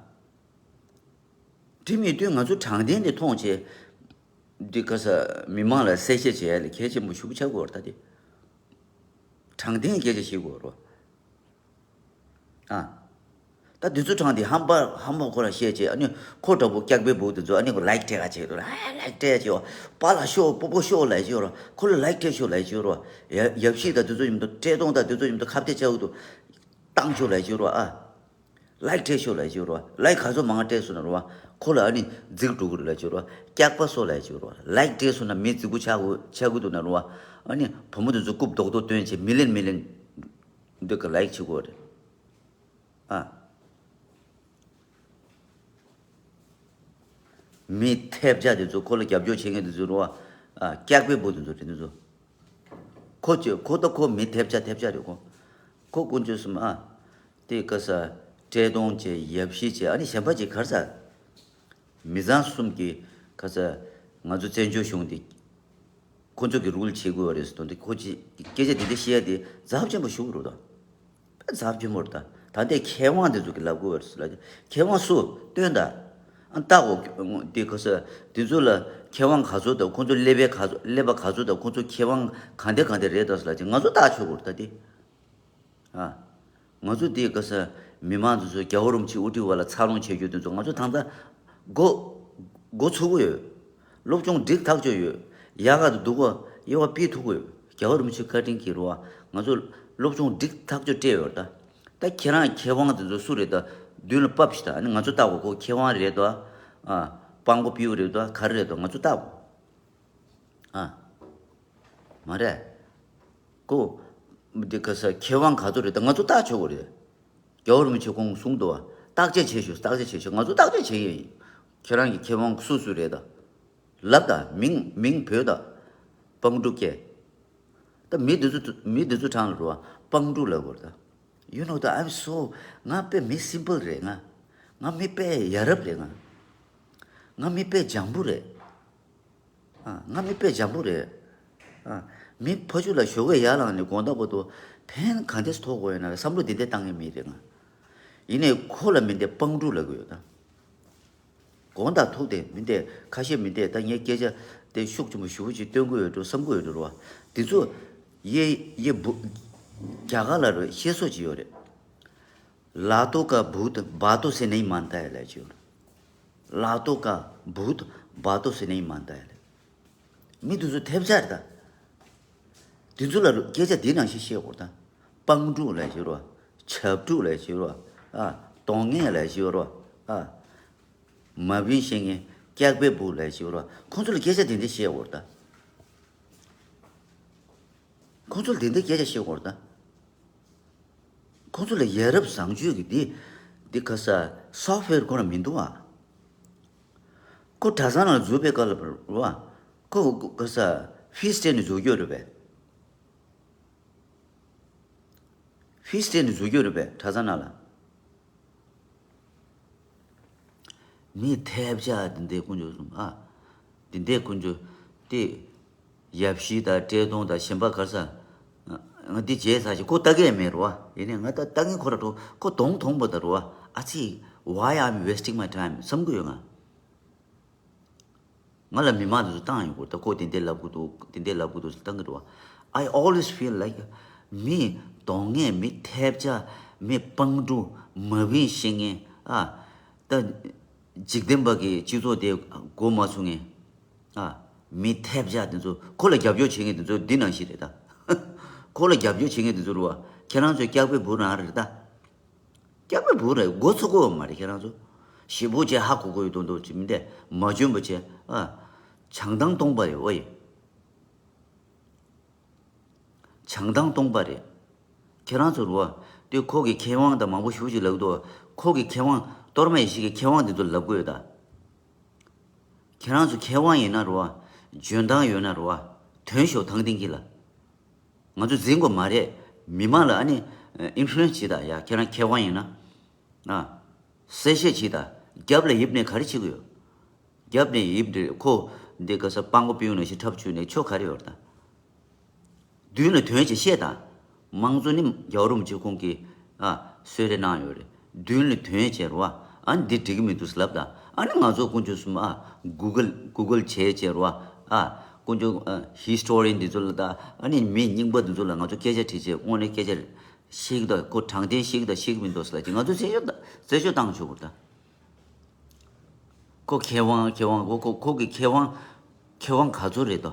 འགྲིམ་ཡོད་དུས་ང་ཚོ་དྲང་བདེན་དེ་མཐོང་བྱས། འདི་ག་ས་མི་མང་ལ་གསལ་བཤད་བྱེད་ཡ་ལ་གལ་ཆེན་པོ་ཞིག་ཆགས་དགོས་རེད་ད་དེ། དྲང་བདེན་སྐད་ཆ་བཤད་དགོས་རོ། ཨ། ད་དུས་ཚོད་དྲངས་ཏེ་ཧམ་པ་ཧམ་པ་ཁོ་ལ་བཤད་བྱས། ཨ་ནི་ཁོ་འདྲ་པོ་སྐྱག་པའི་བུ་དེ་ཚོ་ཨ་ནི་ཁོ་ལའིཀ་སྤྲད་ག་བྱེད་དོ། ཨ། ལའིཀ་སྤྲད་བྱས། པཱ་ལགས་ཤོག་པོ་པོ་ཤོག་ལབ་བྱས་རོ། ཁོ་ལ་ལའིཀ་སྤྲད་ཤོག་ལབ་བྱས་རོ། ཡ་ཡབ་གཞིས་དང་དེ་ཚོ་མཉམ་དུ། བཀྲས་མཐོང་དང་དེ་ཚོ་མཉམ་དུ་ཁ་གཏད་བཅག་གི་འདུག་བཏང་ཤོག་ལབ་བྱས་རོ། ཨ། ལའིཀ་སྤྲད་ཤོག་ལབ་བྱས་རོ། ལའིཀ་ག་ཚོད་མང་སྤྲད་སོང་ན་རོ། ཁོ་ལ་ཨ་ནི་རྫིག་འགྲོ་གི་རེད་ལབ་བྱས་རོ། སྐྱག་པ་སོ་ལབ་བྱས་རོ། ལའིཀ་སྤྲད་སོང་ན་མི་རྫིག་པོ་ཆགས་དགོས་ཆགས་ཀྱི་འདུག་ན་རོ། ཨ་ནི་བུ་མོ་དེ་ཚོ་རྐུབ་རྡོག་རྡོག་བཏོན་བྱས་མི་ལན་མི་ལན། འདི་ག་ལའིཀ་བྱེད་དགོས་རེད། ཨ། མི་ཐེབས་ཆག་དེ་ཚོ། ཁོ་ལ་རྒྱབ་སྐྱོར་བྱེད་མཁན་དེ་ཚོ་རོ། ཨ། སྐྱག་པའི་བུ་དེ་ཚོ་རེད་དེ་ཚོ། ཁོ་ཅི་ཁོ་ད་ཁོ་མི་ཐེབས་ཆག་ཐེབས་ཆག་རེད་ཁོ། ཁོ་ཀུན་སྤྱོད་གསུམ། ཨ། དེ་ག་ས་བཀྲས་མཐོང་བྱས། ཡབ་གཞིས་བྱས། ཨ་ནི་གཞན་པ་ཅིག་ག་རེ་ཟ། མི་ཚང་གསུམ་གྱིས་ག་ས་ང་ཚོ་བཙན་བྱོལ་གཞུང་འདི། ཁོ་ཚོ་གི་རུལ་བྱེད་དགོས་རེད་ཟེར་དོན་དེ། ཁོ་ཅི་སྐད་ཆ་དེ་འདྲ་བཤད་ཡ་དེ་ཚབས་ཆེན་པོ་ཞིག་རེད་ད། དཔེ་ཚབས་ཆེན་པོ་རེད་ད། ད་ལྟའི་མཁས་དབང་དེ་ཚོ་གི་ལབ་དགོས་རེད་ཟེར་ལ། མཁས་དབང་སུ་སྟོན་ད། ཨ། ལྟ་གོ་དེ་ག་ས་དེ་ཚོ་ལ་མཁས་དབང་ག་ཚོད་དང་ཁོ་ཚོ་སླེབས་པའི་ག་ཚོད། སླེབས་པ་ག་ཚོད་དང་ཁོ་ཚོ་མཁས་དབང་ག་འདྲ་ག་འདྲ་རེད་ད་ཟེར་ལ། ཅི་ང་ཚོ་ལྟ་ཆོག་གོ་རེད་ད་དེ། ཨ། ང་ཚོ་འདི་ག་ས་མི་མང་ཚོ་ཚོ་རྒྱལ་བ་རིན་པོ་ཆེ་དབུ་ཁྲིད་འོག་ལ་འཚར་ལོངས་བྱེད་རྒྱུ་དེ་ཚོ་ང་ཚོ་ད་ལྟ་འགོ་འགོ་ཚུགས་ཀྱི་ཡོད། སློབ་སྦྱོང་འགྲིག་ཐག་ཆོད་ཡོད། ཡག་ག་དུ་འདུག་གོ། དབྱེ་བ་ཕྱེ་ཐུབ་ཀྱི་ཡོད། རྒྱལ་བ་རིན་པོ་ཆེ་བཀའ་དྲིན་གྱིས་རོ། ང་ཚོ་སློབ་སྦྱོང་འགྲིག་ཐག་ཆོད་སྤྲད་ཡོད་ད། ད་ཁྱེད་རང་མཁས་དབང་དེ་ཚོ་སུ་རེད་ད། མདུན་ལ་ཕབ་ཤིག་ད། ཨ་ནི་ང་ཚོ་ལྟ་གོ། ཁོ་མཁས་དབང་རེད་ད། ཨ། སྤང་མགོ་པིའུ་རེད་ད། ག་རེ་རེད་ད། ང་ཚོ་ལྟ་གོ། ཨ། མ་རེད། ཀོ། འདི་ག་ས་མཁས་དབང་ག་ཚོད་རེད་ད། ང་ཚོ་ལྟ་ཆོག་གི་རེད། རྒྱལ་བ་རིན་པོ་ཆེ་ཁོང་གསུངས་འདུག་བ། བརྟག་དཔྱད་བྱེད་ཤོག་བརྟག་དཔྱད་བྱེད་ཤོག་ང་ཚོ་བརྟག་དཔྱད་བྱེད་ཀྱི་ཡིན། ཁྱེད་རང་གི་མཁས་དབང་སུ་སུ་རེད་ད། ལབ་ད། མིང་མིང་བོས་ད། སྤང་སྒྲུབ་སྐྱེ། ད་མི་འདི་ཚོ་མི་འདི་ཚོ་གྲངས་ལ་རུ་བ་སྤང་སྒྲུབ་ལབ་དགོས་རེད་ད། You know that I'm so ང་དཔེ་མི་སིམ་པལ་རེད་ང་། ང་མི་དཔེ་ཡ་རབས་རེད་ང་། ང་མི་དཔེ་འཇམ་པོ་རེད། ཨ། ང་མི་དཔེ་འཇམ་པོ་རེད། ཨ། མི་ཕ་ཆུ་ལ་ཞོགས་ཀས་ཡར་ལངས་ནས་དགོང་དག་བར་དུ་ཕན་ག་འདྲས་ཐོགས་དགོས་ཡོད་ན་བསམ་བློ་འདི་འདྲས་བཏང་མཁན་མི་རེད་ང་། ཡིན་ནའི་ཁོ་ལ་མི་འདྲས་སྤང་སྒྲུབ་ལབ་གི་ཡོད་ད། དགོང་དག་ཐུག་སྟེ་མི་འདྲས་ཁ་ཤས་མི་འདྲས་ད་ངས་སྐད་ཆ་དེ་ཤུགས་ཆེན་པོ་ཞེ་པོ་ཅིག་སྟོན་གི་ཡོད་འགྲོ་བསམ་གི་ཡོད་འགྲོ་བ། དེ་ཚོ་ཡེ་ཡེ་བུ་རྒྱ་གར་ལ་རུ་བཤད་སྲོལ་ཅིག་ཡོད་རེད། लातों का भूत बातों से नहीं मानता है ལབ་ཀྱི་ཡོད། लातों का भूत बातों से नहीं मानता है ལབ། མི་དེ་ཚོ་ཐེབས་ཆག་རེད་ད། དེ་ཚོ་ལ་སྐད་ཆ་འདི་ནང་བཞིན་བཤད་དགོས་ད། སྤང་སྒྲུབ་ལབ་ཀྱི་ཡོད་རོ། བྱབ་སྒྲུབ་ལབ་ཀྱི་ཡོད་རོ། ཨ། གདོང་ལྔས་ལབ་ཀྱི་ཡོད་རོ། ཨ། མ་བུན་བཤད་མཁན་སྐྱག་པའི་བུ་ལབ་ཀྱི་ཡོད་རོ། ཁོང་ཚོ་ལ་སྐད་ཆ་དེ་འདྲ་བཤད་དགོས་རེད་ད། ཁོང་ཚོ་ལ་དེ་འདྲའི་སྐད་ཆ་བཤད་དགོས་རེད་ད། ཁོང་ཚོ་ལ་ཡ་རབས་བཟང་སྤྱོད་ཀྱི་འདི་འདི་ག་ས་སོཕ་ཝེར་ཁོ་རང་མི་འདུག་ཨ། ཁོ་གྲྭ་ཚང་ནང་འཛུལ་བའི་སྐབས་ལ་རེད་བ། ཁོ་ག་ས་ཧྥིས་སྤྲད་ནས་འཛུལ་རྒྱུ་རེད་པས། ཕིས་སྤྲད་ནས་བཟོ་རྒྱུ་རེད་པས། གྲྭ་ཚང་ནང་ལ། མི་ཐེབས་ཆག་འདི་འདྲའི་དཀོན་མཆོག་གསུམ་ཨ། འདི་འདྲའི་དཀོན་མཆོག་དེ། ཡབ་གཞིས་དང་བཀྲས་མཐོང་དང་གཞན་པ་ག་རེ་ཟ། ང་འདི་བྱས་ཚར་ཞིག་ཁོ་ལྟ་གི་མེད་རེད་བ། ཡིན་ནའི་ང་ད་ལྟ་གི་ཁོ་ར་འགྲོ་ཁོ་གདོང་མཐོང་པ་ད་རེད་བ། ཨ་ཙི། Why I'm wasting my time བསམ་གི་ཡོད་ང་། ང་ལ་མི་མང་དེ་ཚོ་བཏང་ཡོང་གི་ད་ཁོ་དེ་འདྲ་ལབ་གི་འདུག་དེ་འདྲ་ལབ་གི་འདུག་ཟེར་བཏང་གི་འདུག I always feel like མི་གདོང་ངན་མི་ཐེབས་ཆག་མི་སྤང་ཕྲུག་མ་བིན་ཤེས་ངན་ཨ། ད་འཇིག་རྟེན་པ་གི་སྤྱི་ཚོགས་དེ་མགོ་མ་ཚོས་ངན་ཨ། མི་ཐེབས་ཆག་དེ་ཚོ་ཁོ་ལ་རྒྱབ་སྐྱོར་བྱེད་མཁན་དེ་ཚོ་འདི་ནང་བཞིན་རེད་ད། ཁོ་ལ་རྒྱབ་སྐྱོར་བྱེད་མཁན་དེ་ཚོ་རེད་བ། ཁྱེད་རང་ཚོའི་སྐྱག་པའི་འབུ་རང་རེད་ད། སྐྱག་པའི་བུ་རེད། མགོ་ཚོས་གོ་མ་རེད་ཁྱེད་རང་ཚོ། ཞེ་པོ་བྱས་ཧ་གོ་གོ་ཡོད་དོན་དོ་ཅི་མི་འདས་མ་འཇོན་པོ་བྱས་ཨ། བྱང་ཐང་སྟོང་པ་རེད་ཨོ་ཡེ། བྱང་ཐང་སྟོང་པ་རེད། ཁྱེད་རང་ཚོ་རུ་བ། དེ་ཁོ་གི་མཁས་དབང་དང་མང་པོ་ཞུ་ཅིག་ལབ་འདུག་ཁོ་གི་མཁས་དབང་གཏོར་མ་ཡེ་ཤེས་ཀྱི་མཁས་དབང་དེ་ཚོ་ལབ་དགོས་ཡོད་ད། ཁྱེད་རང་ཚོ་མཁས་དབང་ཡིན་ན་རུ་བ། འཇོན་ཐང་ཡོད་ན་རུ་བ། དོན་ཤོག་ཐང་ཐིང་གི་ལ། ང་ཚོ་འཛིན་དགོས་མ་རེད། མི་མང་ལ་ཨ་ནི་ཨིན་ཕུ་ལུ་ཨེན་སི་བྱེད་དང་ཡ་ཁྱེད་རང་མཁས་དབང་ཡིན་ན། ཨ། གསལ་བཤད་བྱེད་དང་རྒྱབ་ལ་ཡིབ་ནས་ག་རེ་བྱེད་དགོས་ཡོད། རྒྱབ་ནས་ཡིབ་འདྲེ་ཁོ་འདི་ག་ས་སྤང་གོ་སྤེའུ་ནང་བཞིན་འཁྲབ་བཅུག་ནས་ཆོ་ག་རེ་ཡོད་ད། མདུན་ལ་དོན་ཅིག་བཤད་དང་། མང་གཙོ་ནི་རྒྱལ་བ་རིན་པོ་ཆེ་ཁོང་གིས་ཨ་གསོལ་རས་གནང་ཡོད་རེད། མདུན་ལ་དོན་བྱས་རོ་ཨ། ཨ་ནི་འདི་འགྲིག་གི་མི་འདུག་ལབ་དང་། ཨ་ནི་ང་ཚོ་དཀོན་མཆོག་གསུམ་ཨ། གུ་གལ་གུ་གལ་བྱས་བྱས་རོ་ཨ། ཨ། དཀོན་མཆོག་ཨ་ཧི་སི་ཊོ་རི་ཡན་འདི་ཚོ་ལ་དང་ཨ་ནི་མི་རྙིང་པ་འདི་ཚོ་ལ་ང་ཚོ་སྐད་ཆ་དྲིས་བྱས་དངོས་གནས་སྐད་ཆ་ཤེས་ཀྱི་དང་ཁོ་དྲང་བདེན་ཤེས་ཀྱི་དང་ཤེས་ཀྱི་མི་འདུག་ལབ་ཀྱི་ང་ཚོ་རྩད་གཅོད་དང་རྩད་གཅོད་བཏང་ཆོག་གི་རེད་ད། ཁོ་མཁས་དབང་མཁས་དབང་ཁོ་ཁོ་ཁོ་གི་མཁས་དབང་མཁས་དབང་ག་ཚོད་རེད་དོ།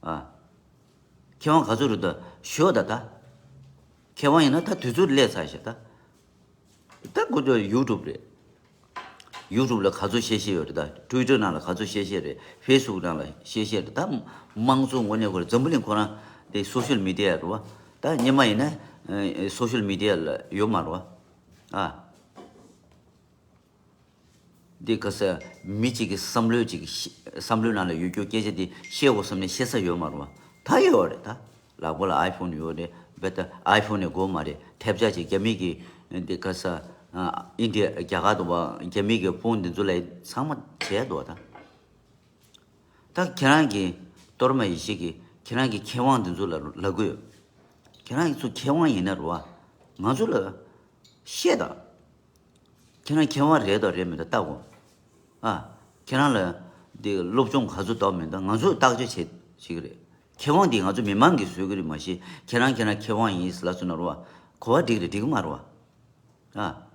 ཨ། མཁས་དབང་ག་ཚོད་རེད་དོ་ཞུ་ད་ད། མཁས་དབང་ཡིན་ན་ད་དུས་ཚོད་སླེབས་ཚར་ཤག་ད། ད་ཁོ་ཚོ་ཡུ་ཊུབ་རེད། ཡུ་ཊུབ་ལ་ག་ཚོད་བཤད་བཤད་ཡོད་རེད་ད། ཊུ་ཝི་ཊར་ནང་ལ་ག་ཚོད་བཤད་བཤད་རེད། ཕེ་སི་བུག་ནང་ལ་བཤད་བཤད་རེད་ད། དམངས་གཙོ་དངོས་གནས་ཁོ་རེད། འཛམ་བུ་གླིང་ཁོ་རང་དེ་སོ་ཤལ་མི་ཌི་ཡ་རེད་བ། ད་སྔོན་མ་ཡིན་ན་སོ་ཤལ་མི་ཌི་ཡ་ལ་ཡོད་མ་རེད་བ། ཨ། འདི་ག་ས་མི་གཅིག་གི་བསམ་བློའི་གཅིག་གི་བསམ་བློའི་ནང་ལ་ཡོད་རྒྱུ་སྐད་ཆ་འདི་བཤད་དགོས་བསམ་ནས་བཤད་ས་ཡོད་མ་རེད་བ། ད་ཡོད་རེད་ད། ལག་པ་ལ་ཨའི་ཕོན་ཡོད་རེད། རྦད་དེ་ཨའི་ཕོན་ནས་དགོས་མ་རེད། ཐེབས་ཆག་ཅིག་རྒྱ་མི་གི་འདི་ག་ས་ཨིན་ཌི་ཡ་རྒྱ་གར་དུ་བ་རྒྱ་མི་གི་ཕོན་འདི་ཚོ་ལ་ཚང་མ་བྱས་འདུག་ད། ད་ཁྱེད་རང་གི་གཏོར་མ་ཡེ་ཤེས་ཀྱི་ཁྱེད་རང་གི་མཁས་དབང་འདི་ཚོ་ལ་ལབ་དགོས། ཁྱེད་རང་ཚོ་མཁས་དབང་ཡིན་ན་རུ་བ། ང་ཚོ་ལ་བཤད་དང་། ཁྱེད་རང་མཁས་དབང་རེད་དང་རེད་མེད་དང་བལྟ་དགོས། ཨ། ཁྱེད་རང་ལ་འདི་སློབ་སྦྱོང་ག་ཚོད་དང་མེད་དང་ང་ཚོས་བརྟག་དཔྱད་བྱེད་བྱེད་ཀྱི་རེད། མཁས་དབང་འདི་ང་ཚོ་མི་མང་གིས་བཟོས་ཀྱི་རེད་མ་གཞི་ཁྱེད་རང་ཁྱེད་རང་མཁས་དབང་ཡིན་ཟེར་ལབ་སོང་ན་རུ་བ་གོ་བ་འགྲིག་རེད་འགྲིག་གི་མ་རེད་བ། ཨ།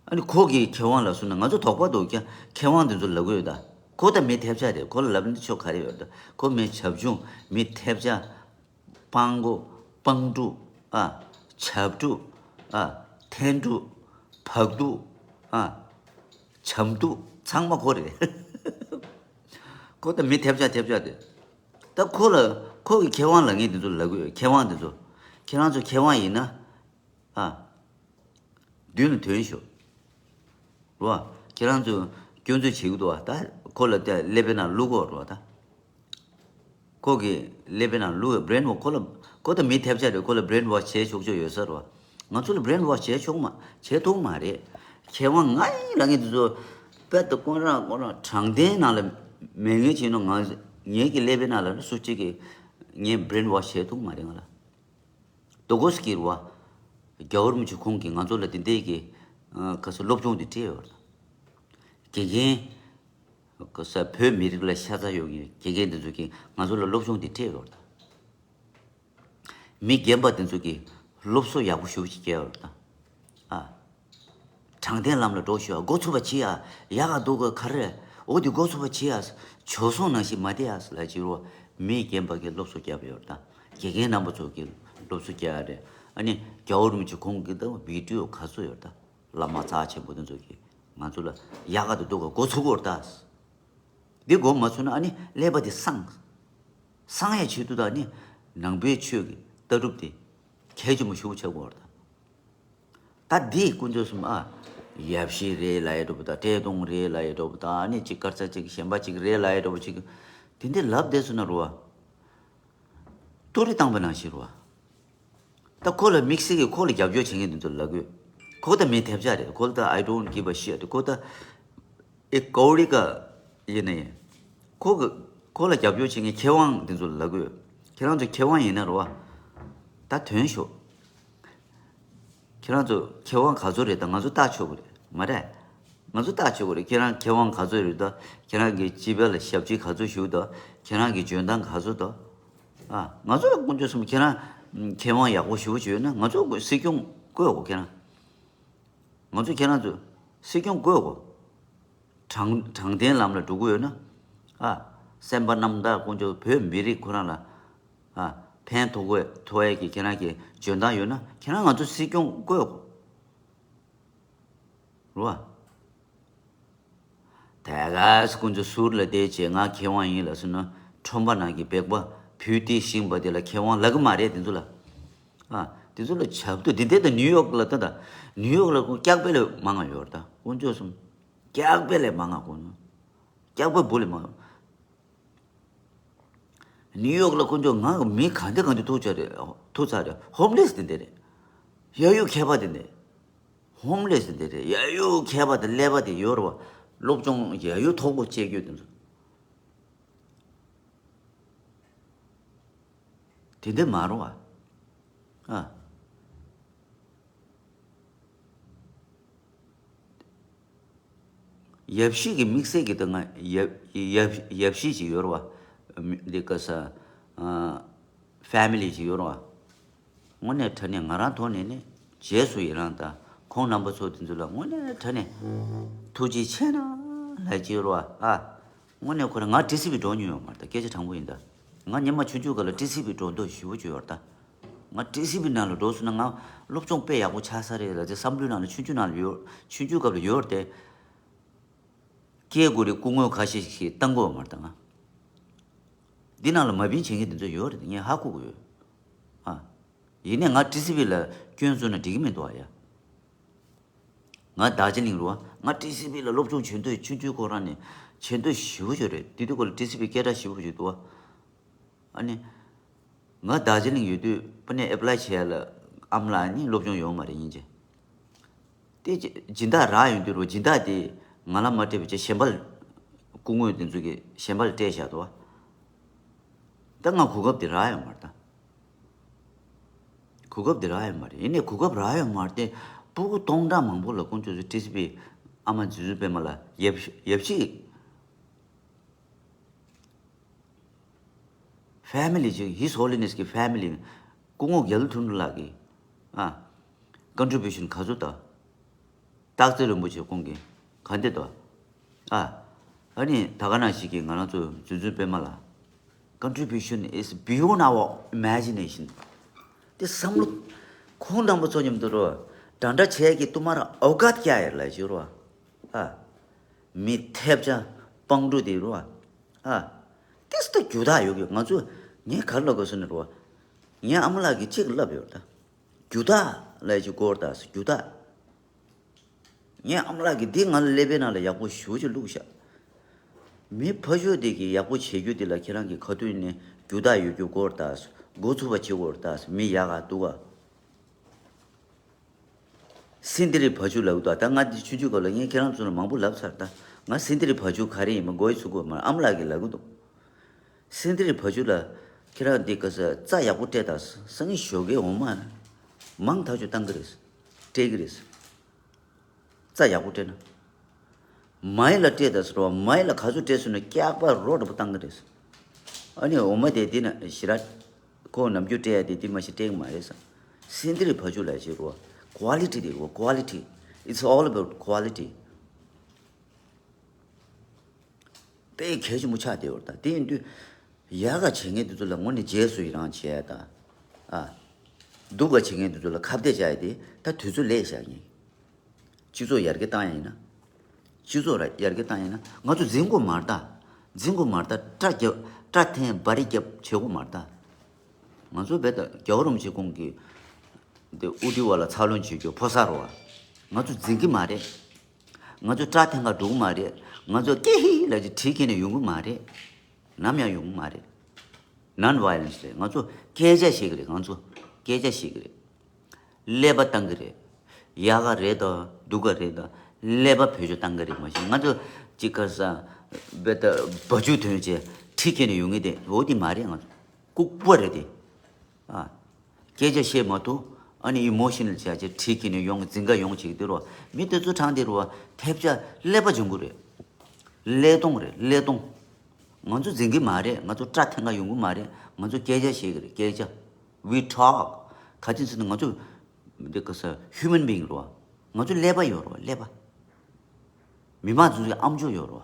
ཨ་ནི་ཁོ་གི་མཁས་དབང་ལ་སོང་ན་ང་ཚོ་དོགས་པ་འདུག་ཀྱང་མཁས་དབང་དེ་ཚོ་ལབ་གི་ཡོད་ད། ཁོ་ད་མི་ཐེབས་ཆག་རེད། ཁོ་ལ་ལབ་ན་ཆོ་ག་རེ་ཡོད་ད། ཁོ་མི་བྱབ་ཆུང་མི་ཐེབས་ཆག་སྤང་མགོ་སྤང་ཕྲུག་ཨ། བྱབ་ཕྲུག་ཨ། འཐེན་ཕྲུག་བག་ཕྲུག་ཨ། བྱམས་ཕྲུག་ཚང་མ་ཁོ་རེད། ཁོ་ད་མི་ཐེབས་ཆག་ཐེབས་ཆག་དེ། ད་ཁོ་ལ་ཁོ་གི་མཁས་དབང་ལབ་མཁན་དེ་ཚོ་ལབ་གི་ཡོད། མཁས་དབང་དེ་ཚོ་ཁྱེད་རང་ཚོ་མཁས་དབང་ཡིན་ན། ཨ། མདུན་ལ་ཐོན་ཤོག་རོ། ཁྱེད་རང་ཚོས་སྐྱོན་འཛུགས་བྱེད་ཀྱི་འདུག་བ། ད་ཁོ་ལ་ད་ཀླད་པའི་ནང་བླུག་གོ་རོ་ད། ཁོ་གི་ཀླད་པའི་ནང་བླུག་བ། བྷི་རེན་ཝོཤ་ཁོ་ལ་ཁོ་ད་མི་ཐེབས་ཆག་རེད། ཁོ་ལ་བྷི་རེན་ཝོཤ་བྱེད་ཆོག་ཆོག་ཡོད་ས་རོ། ང་ཚོ་ལ་བྷི་རེན་ཝོཤ་བྱེད་ཆོག་མ་བྱེད་ཐུབ་མ་རེད། མཁས་དབང་ང་ཡིན་ལབ་མཁན་དེ་ཚོ་དཔེ་ད་ཁོ་རང་ཁོ་རང་དྲང་བདེན་ནང་ལ་མེད་མཁན་བྱས་ན་ང་ངེད་ཀྱི་ཀླད་པའི་ནང་ལ་སུ་གཅིག་གིས་ངས་བྷི་རེན་ཝོཤ་བྱེད་ཐུབ་མ་རེད་ང་ལ། དོ་གོ་སི་ཀི་རུ་བ། རྒྱལ་བ་རིན་པོ་ཆེ་ཁོང་གིས་ང་ཚོ་ལ་དེ་འདྲའི་གི་ཨ་ག་ས་སློབ་སྦྱོང་དེ་སྤྲད་ཡོད་རེད། དགེ་རྒན་ག་ས་བོད་མི་རིགས་ལ་ཤ་ཚ་ཡོད་མཁན་དགེ་རྒན་དེ་ཚོ་གིས་ང་ཚོ་ལ་སློབ་སྦྱོང་དེ་སྤྲད་ཡོད་རེད། མི་རྒན་པ་དེ་ཚོ་གིས་སློབ་གསོ་ཡག་པོ་ཞེ་པོ་ཅིག་བསྐྱལ་ཡོད་རེད་ད། ཨ། དྲང་བདེན་ལམ་ལ་འགྲོ་ཤོག་མགོ་ཚོས་པ་བྱེད་ཡ། ཡག་ག་སྡུག་ག་ག་རེ། འོ་དེ་མགོ་ཚོས་པ་བྱེད་ཡ། བྱོལ་སོང་ནང་བཞིན་མ་བསྡད་ཡ་ལབ་ཅིག་རོ། མི་རྒན་པ་གིས་སློབ་གསོ་བརྒྱབ་ཡོད་ད། དགེ་རྒན་རྣམ་པ་ཚོ་གིས་སློབ་གསོ་བརྒྱབ་ཡ་རེད། ཨ་ནི་རྒྱལ་བ་རིན་པོ་ཆེ་ཁོང་གི་ད་བི་ཌིའོ་ག་ཚོད་ཡོད་ད། བླ་མ་རྩ་ཆེན་པོ་དེ་ཚོ་གིས་ང་ཚོ་ལ་ཡག་ག་དང་སྡུག་ག་མགོ་ཚོས་གོ་རེད་ད། འདི་མགོ་མ་ཚོས་ན་ཨ་ནི་ཀླད་པ་དེ་སངས། སངས་ཡ་ཆེད་དུ་ད་ནི་ནང་པའི་ཆོས་ཀྱི་ལྟ་གྲུབ་དེ་གལ་ཆེན་པོ་ཞེ་པོ་ཆགས་ཀྱི་ཡོད་རེད་ད། ད་འདི་དཀོན་མཆོག་གསུམ་ཨ། ཡབ་གཞིས་རེད་ལབ་ཡ་འདྲ་པོ་དང་བཀྲས་མཐོང་རེད་ལབ་ཡ་འདྲ་པོ་དང་ཨ་ནི་གཅིག་དཀར་རྩ་གཅིག་གཞན་པ་གཅིག་རེད་ལབ་ཡ་འདྲ་པོ་གཅིག་དེ་འདྲ་ལབ་བསྡད་སོང་ན་རོ། ཏོ་རི་བཏང་པ་ནང་བཞིན་རོ། ད་ཁོ་ལ་དམིགས་བསལ་གྱི་ཁོ་ལ་རྒྱབ་སྐྱོར་བྱེད་མཁན་དེ་ཚོ་ལབ་དགོས། ཁོ་ད་མི་ཐེབས་ཆག་རེད། ཁོ་ད་I don't give a shit། ཁོ་ད་ཨེ་ཀོ་རི་ཀ་ཡིན་ན་ཡིན། ཁོ་གི་ཁོ་ལ་རྒྱབ་སྐྱོར་བྱེད་མཁན་མཁས་དབང་དེ་ཚོ་ལབ་དགོས། ཁྱེད་རང་ཚོ་མཁས་དབང་ཡིན་ན་རེད་བ། ད་ཐོན་ཤོག་ཁྱེད་རང་ཚོ་མཁས་དབང་ག་ཚོད་རེད། ད་ང་ཚོ་ལྟ་ཆོག་གི་རེད་མ་རེད། ང་ཚོ་ལྟ་ཆོག་གི་རེད། ཁྱེད་རང་མཁས་དབང་ག་ཚོད་རེད། ད་ཁྱེད་རང་གི་སྤྱི་པའི་ལ་ཞབས་ཕྱི་ག་ཚོད་ཞུ། ད་ཁྱེད་རང་གི་འཇོན་ཐང་ག་ཚོད། ད་ཨ་ང་ཚོ་ལ་དཀོན་མཆོག་གསུམ་ཁྱེད་རང་མཁས་དབང་ཡག་པོ་ཞུ་བ་ཞུ་ཡོད་ན། ང་ཚོ་སྲིད་སྐྱོང་བསྐོས་གོ་ཁྱེད་རང་། ང་ཚོ་ཁྱེད་རང་ཚོ་སྲིད་སྐྱོང་བསྐོས་གོ་དྲང་དྲང་བདེན་ལམ་ལ་འགྲོ་གི་ཡོད་ན། ཨ་སེམས་པ་རྣམ་དག་དཀོན་མཆོག་བོད་མི་རིགས་ཁོ་རང་ལ་ཨ་ཕན་ཐོགས་གོ་ཐོགས་ཡས་ཀྱི་ཁྱེད་རང་གི་འཇོན་ཐང་ཡོད་ན། ཁྱེད་རང་ང་ཚོ་སྲིད་སྐྱོང་བསྐོས་གོ་རེད་བ། ད་ག་སེ་ཁོང་ཚོ་ཟུར་ལ་བསྡད་བྱས་ང་མཁས་དབང་ཡིན་ལབ་སོང་ན། ཁྲོམ་པ་ནང་གི་སྦལ་པ་བུ་དེ་ཤིང་པ་དེ་ལ་མཁས་དབང་ལབ་གི་མ་རེད་དེ་ཚོ་ལ། ཨ་དེ་ཚོ་ལ་ཆབ་ཏུ་དེ་འདྲ། ད་ནིའུ་ཡོག་ལ་ད་ད་ནིའུ་ཡོག་ལ་ཁོང་སྐྱག་པ་ལས་མང་ང་ཡོད་རེད། ད་དཀོན་མཆོག་གསུམ། སྐྱག་པ་ལས་མང་ང་ཁོང་། སྐྱག་པ་འབུ་ལས་མང་། ནིའུ་ཡོག་ལ་དཀོན་མཆོག་ང་གི་མི་ག་འདྲ་ག་འདྲ་ཐུག་ཚར་རེད། ཐུག་ཚར་རེད། ཧོམ་ལེས་དེ་འདྲ་རེད། གཡས་གཡོན་མཁས་པ་དེ་འདྲ། ཧོམ་ལེས་དེ་འདྲ་རེད། གཡས་གཡོན་མཁས་པ་དང་ཀླད་པ་དེ་ཡོད་རེད་བ། སློབ་སྦྱོང་གཡས་གཡོན་མཐོ་པོ་བྱེད་རྒྱུ་དེ་ཚོ། དེ་འདྲ་མ་རེད་བ། ཨ། ཡབ་གཞིས་ཀྱི་དམིགས་བསལ་གྱི་ད་ང་ཡབ་ཡབ་ཡབ་གཞིས་ཅིག་ཡོད་རེད་བ། མི་འདི་ག་ས་ཨ་ཕེ་མི་ལི་ཅིག་ཡོད་རེད་བ། དངོས་གནས་དྲང་གནས་ང་རང་ཐོག་ནས་ནི་རྗེས་སུ་ཡི་རང་དང་ཁོང་རྣམ་པ་ཚོ་དེ་ཚོ་ལ་དངོས་གནས་དྲང་གནས་ཐུགས་རྗེ་ཆེ་གནང་ལབ་ཀྱི་ཡོད་རེད་བ། ཨ། དངོས་གནས་ཁོ་རང་ང་ཊི་སི་ཝི་འགྲོ་མྱོང་ཡོད་མ་རེད། ད་སྐད་ཆ་དྲང་པོ་ཡིན་ད། ང་སྔོན་མ་ཆུང་ཆུང་སྐབས་ལ་ཊི་སི་ཝི་འགྲོ་འདོད་ཞེ་པོ་ཅིག་ཡོད་རེད་ད། ང་ཊི་སི་ཝི་ནང་ལ་འགྲོ་སོང་ན་ང་སློབ་སྦྱོང་དཔེ་ཡག་པོ་ཆགས་ས་རེད་ལབ་ཅིག་བསམ་བློའི་ནང་ལ་ཆུང་ཆུང་ནང་ལ་ཡོད། ཆུང་ཆུང་སྐབས་ལ་ཡོད་རེད་དེ། སྐད་དགོས་རེད། སྐུ་ངོ་ཁ་ཤས་ཤིག་བཏང་དགོས་མ་རེད་ད་ང་། འདི་ནང་ལ་མ་བིན་བྱེད་མཁན་དེ་ཚོ་ཡོད་རེད། ངས་ཧ་གོ་གི་ཡོད། ཨ། ཡིན་ནའི་ང་ཊི་སི་ཝི་ལ་སྐྱོན་བཟོས་ན་འགྲིག་གི་མི་འདུག་ཨ་ཡ། ང་རྡོ་རྗེ་གླིང་རུ་བ། ང་ཊི་སི་ཝི་ལ་སློབ་སྦྱོང་བྱེད་འདོད་ཆུང་ཆུང་ཁོ་རང་ནས་བྱེད་འདོད་ཞེ་པོ་ཅིག་རེད། དེ་དུས་ཁོ་ལ་ཊི་སི་ཝི་སྐད་གྲགས་ཞེ་པོ་ཅིག་འདུག་བ། ཨ་ནི། ང་རྡོ་རྗེ་གླིང་ཡོད་དུས་པ་ནས་ཨེ་པ་ལའི་བྱེད་ཡ་ལ་ཨ་མ་ལགས་ནི་སློབ་སྦྱོང་ཡོད་མ་རེད་ཡིན་གྱི། དེ་སྦྱིན་བདག་རག་ཡོང་དུས་རུ་སྦྱིན་བདག་དེ་ང་ལ་མ་སྤྲད་པ་བྱས་གཞན་པ་ལ། སྐུ་ངོ་དེ་ཚོ་གིས་གཞན་པ་ལ་སྤྲད་བཞག་འདུག་བ། ད་ང་གོ་སྐབས་དེ་རག་ཡོད་མ་རེད་ད། གོ་སྐབས་དེ་རག་ཡོད་མ་རེད། ཡིན་ནའི་གོ་སྐབས་རག་ཡོད་མ་རེད་དེ། སྤུ་གུ་སྟོང་ཕྲག་མང་པོ་ལ་དཀོན་མཆོག་གསུམ་ཊི་སི་ཝི་ཨ་མ་རྗེ་བཙུན་པད་མ་ལ་ཡབ་ཡབ་གཞིས་ཕེ་མི་ལི་ཅིག His Holiness གི་ཕེ་མི་ལི་སྐུ་ངོ་རྒྱ་ལོ་ཐུང་ཐུང་ལགས་ཀྱི་ཨ་ཀོན་ཊི་བིའུ་ཤན་ག་ཚོད་དང་། སྟག་རྩེ་རིན་པོ་ཆེ་ཁོང་གིས་ག་འདྲ་འདུག་ཨ། ཨ་ནི་ད་ག་ནང་བཞིན་གྱི་ང་རང་ཚོ་རྗེ་བཙུན་པད་མ་ལགས། Contribution is beyond our imagination. དེ་བསམ་བློ། ཁོང་རྣམ་པ་ཚོ་མཉམ་དུ་རོ། འདྲ་འདྲ་བྱས་ཀྱི་ཏུ་མ་ར་ཨོ་ག་ཏི་ཀྱ་ཡར་ལ་ཞུ་རོ། ཨ། མི་ཐེབས་ཆག་སྤང་འགྲོ་དེ་རོ། ཨ། དེ་སྟ་རྒྱུ་དག་ཡོད་གི། ང་ཚོ་ངས་ག་རེ་ལབ་དགོས་ཟེར་ན་རོ། ངའི་ཨ་མ་ལགས་ཀྱིས་གཅིག་ལབ་ཡོད་ད། རྒྱུ་དག་ལབ་ཀྱི་སྐོར་དག་རྒྱུ་དག་ངའི་ཨ་མ་ལགས་ཀྱིས་འདི་ང་ལ་ཀླད་པའི་ནང་ལ་ཡག་པོ་ཞེ་པོ་ཅིག་བླུགས་བཞག་མི་ཕ་ཤུལ་དེ་གིས་ཡག་པོ་བྱེད་རྒྱུ་དེ་ལ་ཁྱེད་རང་གིས་ག་དུས་ནས་རྒྱུ་དག་ཡོད་རྒྱུ་སྐོར་དག་འགོ་ཚུགས་པ་བྱེད་སྐོར་དག་མི་ཡག་ག་འདུག་ག་སེ་འབྲས་བ་ཕྱུགས་ལབ་འདུག་ད་ང་འདི་ཆུང་ཆུང་སྐབས་ལ་ངས་ཁྱེད་རང་ཚོ་ལ་མང་པོ་ལབ་ཚར། ད་ང་སེ་འབྲས་བ་ཕྱུགས་ག་རེ་ཡིན་མིན་མགོ་ཡི་ཚུགས་དགོས་མ་རེད། ཨ་མ་ལགས་ཀྱིས་ལབ་གི་འདུག་སེ་འབྲས་བ་ཕྱུགས་ལ་ཁྱེད་རང་འདི་ག་ས་རྩྭ་ཡག་པོ་སྤྲད་དང་། སང་ཉིན་ཞོགས་ཀས་འོ་མ་མང་ཐག་ཆོད་བཏང་གི་རེད། སྤྲད་ཀྱི་རེད། རྩྭ་ཡག་པོ་སྤྲད་ན། མ་ཡི་ལ་སྤྲད་དང་ཟེར་བ། མ་ཡི་ལ་ག་ཚོད་སྤྲད་སོང་ན་སྐྱག་པ་རོ་འདྲ་པོ་བཏང་གི་རེད། ཨ་ནི་འོ་མ་དེ་དེ་ན་ཞེ་དྲག་ཁོ་ནམ་རྒྱུན་སྤྲད་ཡ་དེ་དེ་མ་ཤི་སྤྲད་གི་མ་རེད་ས། སེ་འབྲས་བ་ཕྱུགས་ལ་ཞེ་རོ། Quality དེ་རོ། Quality. It's all about quality. དཔེ་གལ་ཆེན་པོ་ཆགས་བསྡད་ཡོད་རེད་ད། དེ་ཡིན་དུས་ཡག་ག་བྱེད་མཁན་དེ་ཚོ་ལ་དངོས་གནས་རྗེས་སུ་ཡི་རང་བྱས་ད། ཨ། སྡུག་ག་བྱེད་མཁན་དེ་ཚོ་ལ་ཁ་གཏད་བྱ་ཡ་དེ་ད་དུས་ཚོད་ལས་བཞག་ཡིན། སྤྱི་ཚོགས་ཡར་རྒྱས་བཏང་ཡ་ཡིན་ན། སྤྱི་ཚོགས་ར་ཡར་རྒྱས་བཏང་ཡ་ཡིན་ན་ང་ཚོ་འཛིང་དགོས་མ་རེད་ད། འཛིང་དགོས་མ་རེད་ད། སྐྲ་རྒྱབ་སྐྲ་འཐེན་སྦ་རི་རྒྱབ་བྱེད་དགོས་མ་རེད་ད། ང་ཚོ་བས་ད་རྒྱལ་བ་རིན་པོ་ཆེ་ཁོང་གིས་འདི་ཨུ་ཏི་བ་ལ་འཚར་ལོངས་བྱེད་རྒྱུ་ཕོ་གསར་རོ། ང་ཚོ་འཛིང་གི་མ་རེད། ང་ཚོ་སྐྲ་འཐེན་ག་འགྲོ་གི་མ་རེད། ང་ཚོ་ཀེ་ཧི་ལབ་ཅིག་བྲིས་ཁྱེར་ནས་ཡོང་གི་མ་རེད། ནམ་ཡང་ཡོང་གི་མ་རེད། Non violence རེད། ང་ཚོ་སྐད་ཆ་བཤད་གི་རེད། ང་ཚོ་སྐད་ཆ་བཤད་གི་རེད། ཀླད་པ་བཏང་གི་རེད། ཡག་ག་རེད་དང་སྡུག་ག་རེད་དང་ཀླད་པ་བེད་སྤྱོད་བཏང་གི་རེད། མ་གཞི་ང་ཚོ་ཅིག་ག་ས་བེ་ད་བ་ཕྱུགས་ཐོན་བྱས་ཁྲི་ཁྱེར་ནས་ཡོང་གི་དེ་འོ་དེ་མ་རེད། ང་ཚོ་ལྐུགས་པ་རེད་དེ། ཨ། སྐད་ཆ་བཤད་མ་ཐུབ། ཨ་ནི་ཨི་མོ་ཤི་ནལ་བྱས་བྱས་ཁྲི་ཁྱེར་ནས་ཡོང་གི་འཛིང་ག་ཡོང་བྱེད་ཀྱི་དེ་རོ། མི་དེ་ཚོ་དྲང་དེ་རོ་ཐེབས་ཆག་ཀླད་པ་འབྱུང་གི་རེད། ཀླད་སྟོང་རེད་ཀླད་སྟོང་། ང་ཚོ་འཛིང་གི་མ་རེད། ང་ཚོ་སྐྲ་འཐེན་ག་ཡོང་གི་མ་རེད། ང་ཚོ་སྐད་ཆ་བཤད་གི་རེད་སྐད་ཆ། We talk. ག་ཅི་ཟེར་ན་ང་ཚོ་འདི་ག་ས་human being རོ། ང་ཚོ་ཀླད་པ་ཡོད་རོ་ཀླད་པ། མི་མང་ཚོ་ཚོའི་ཨམ་ཅོག་ཡོད་རོ།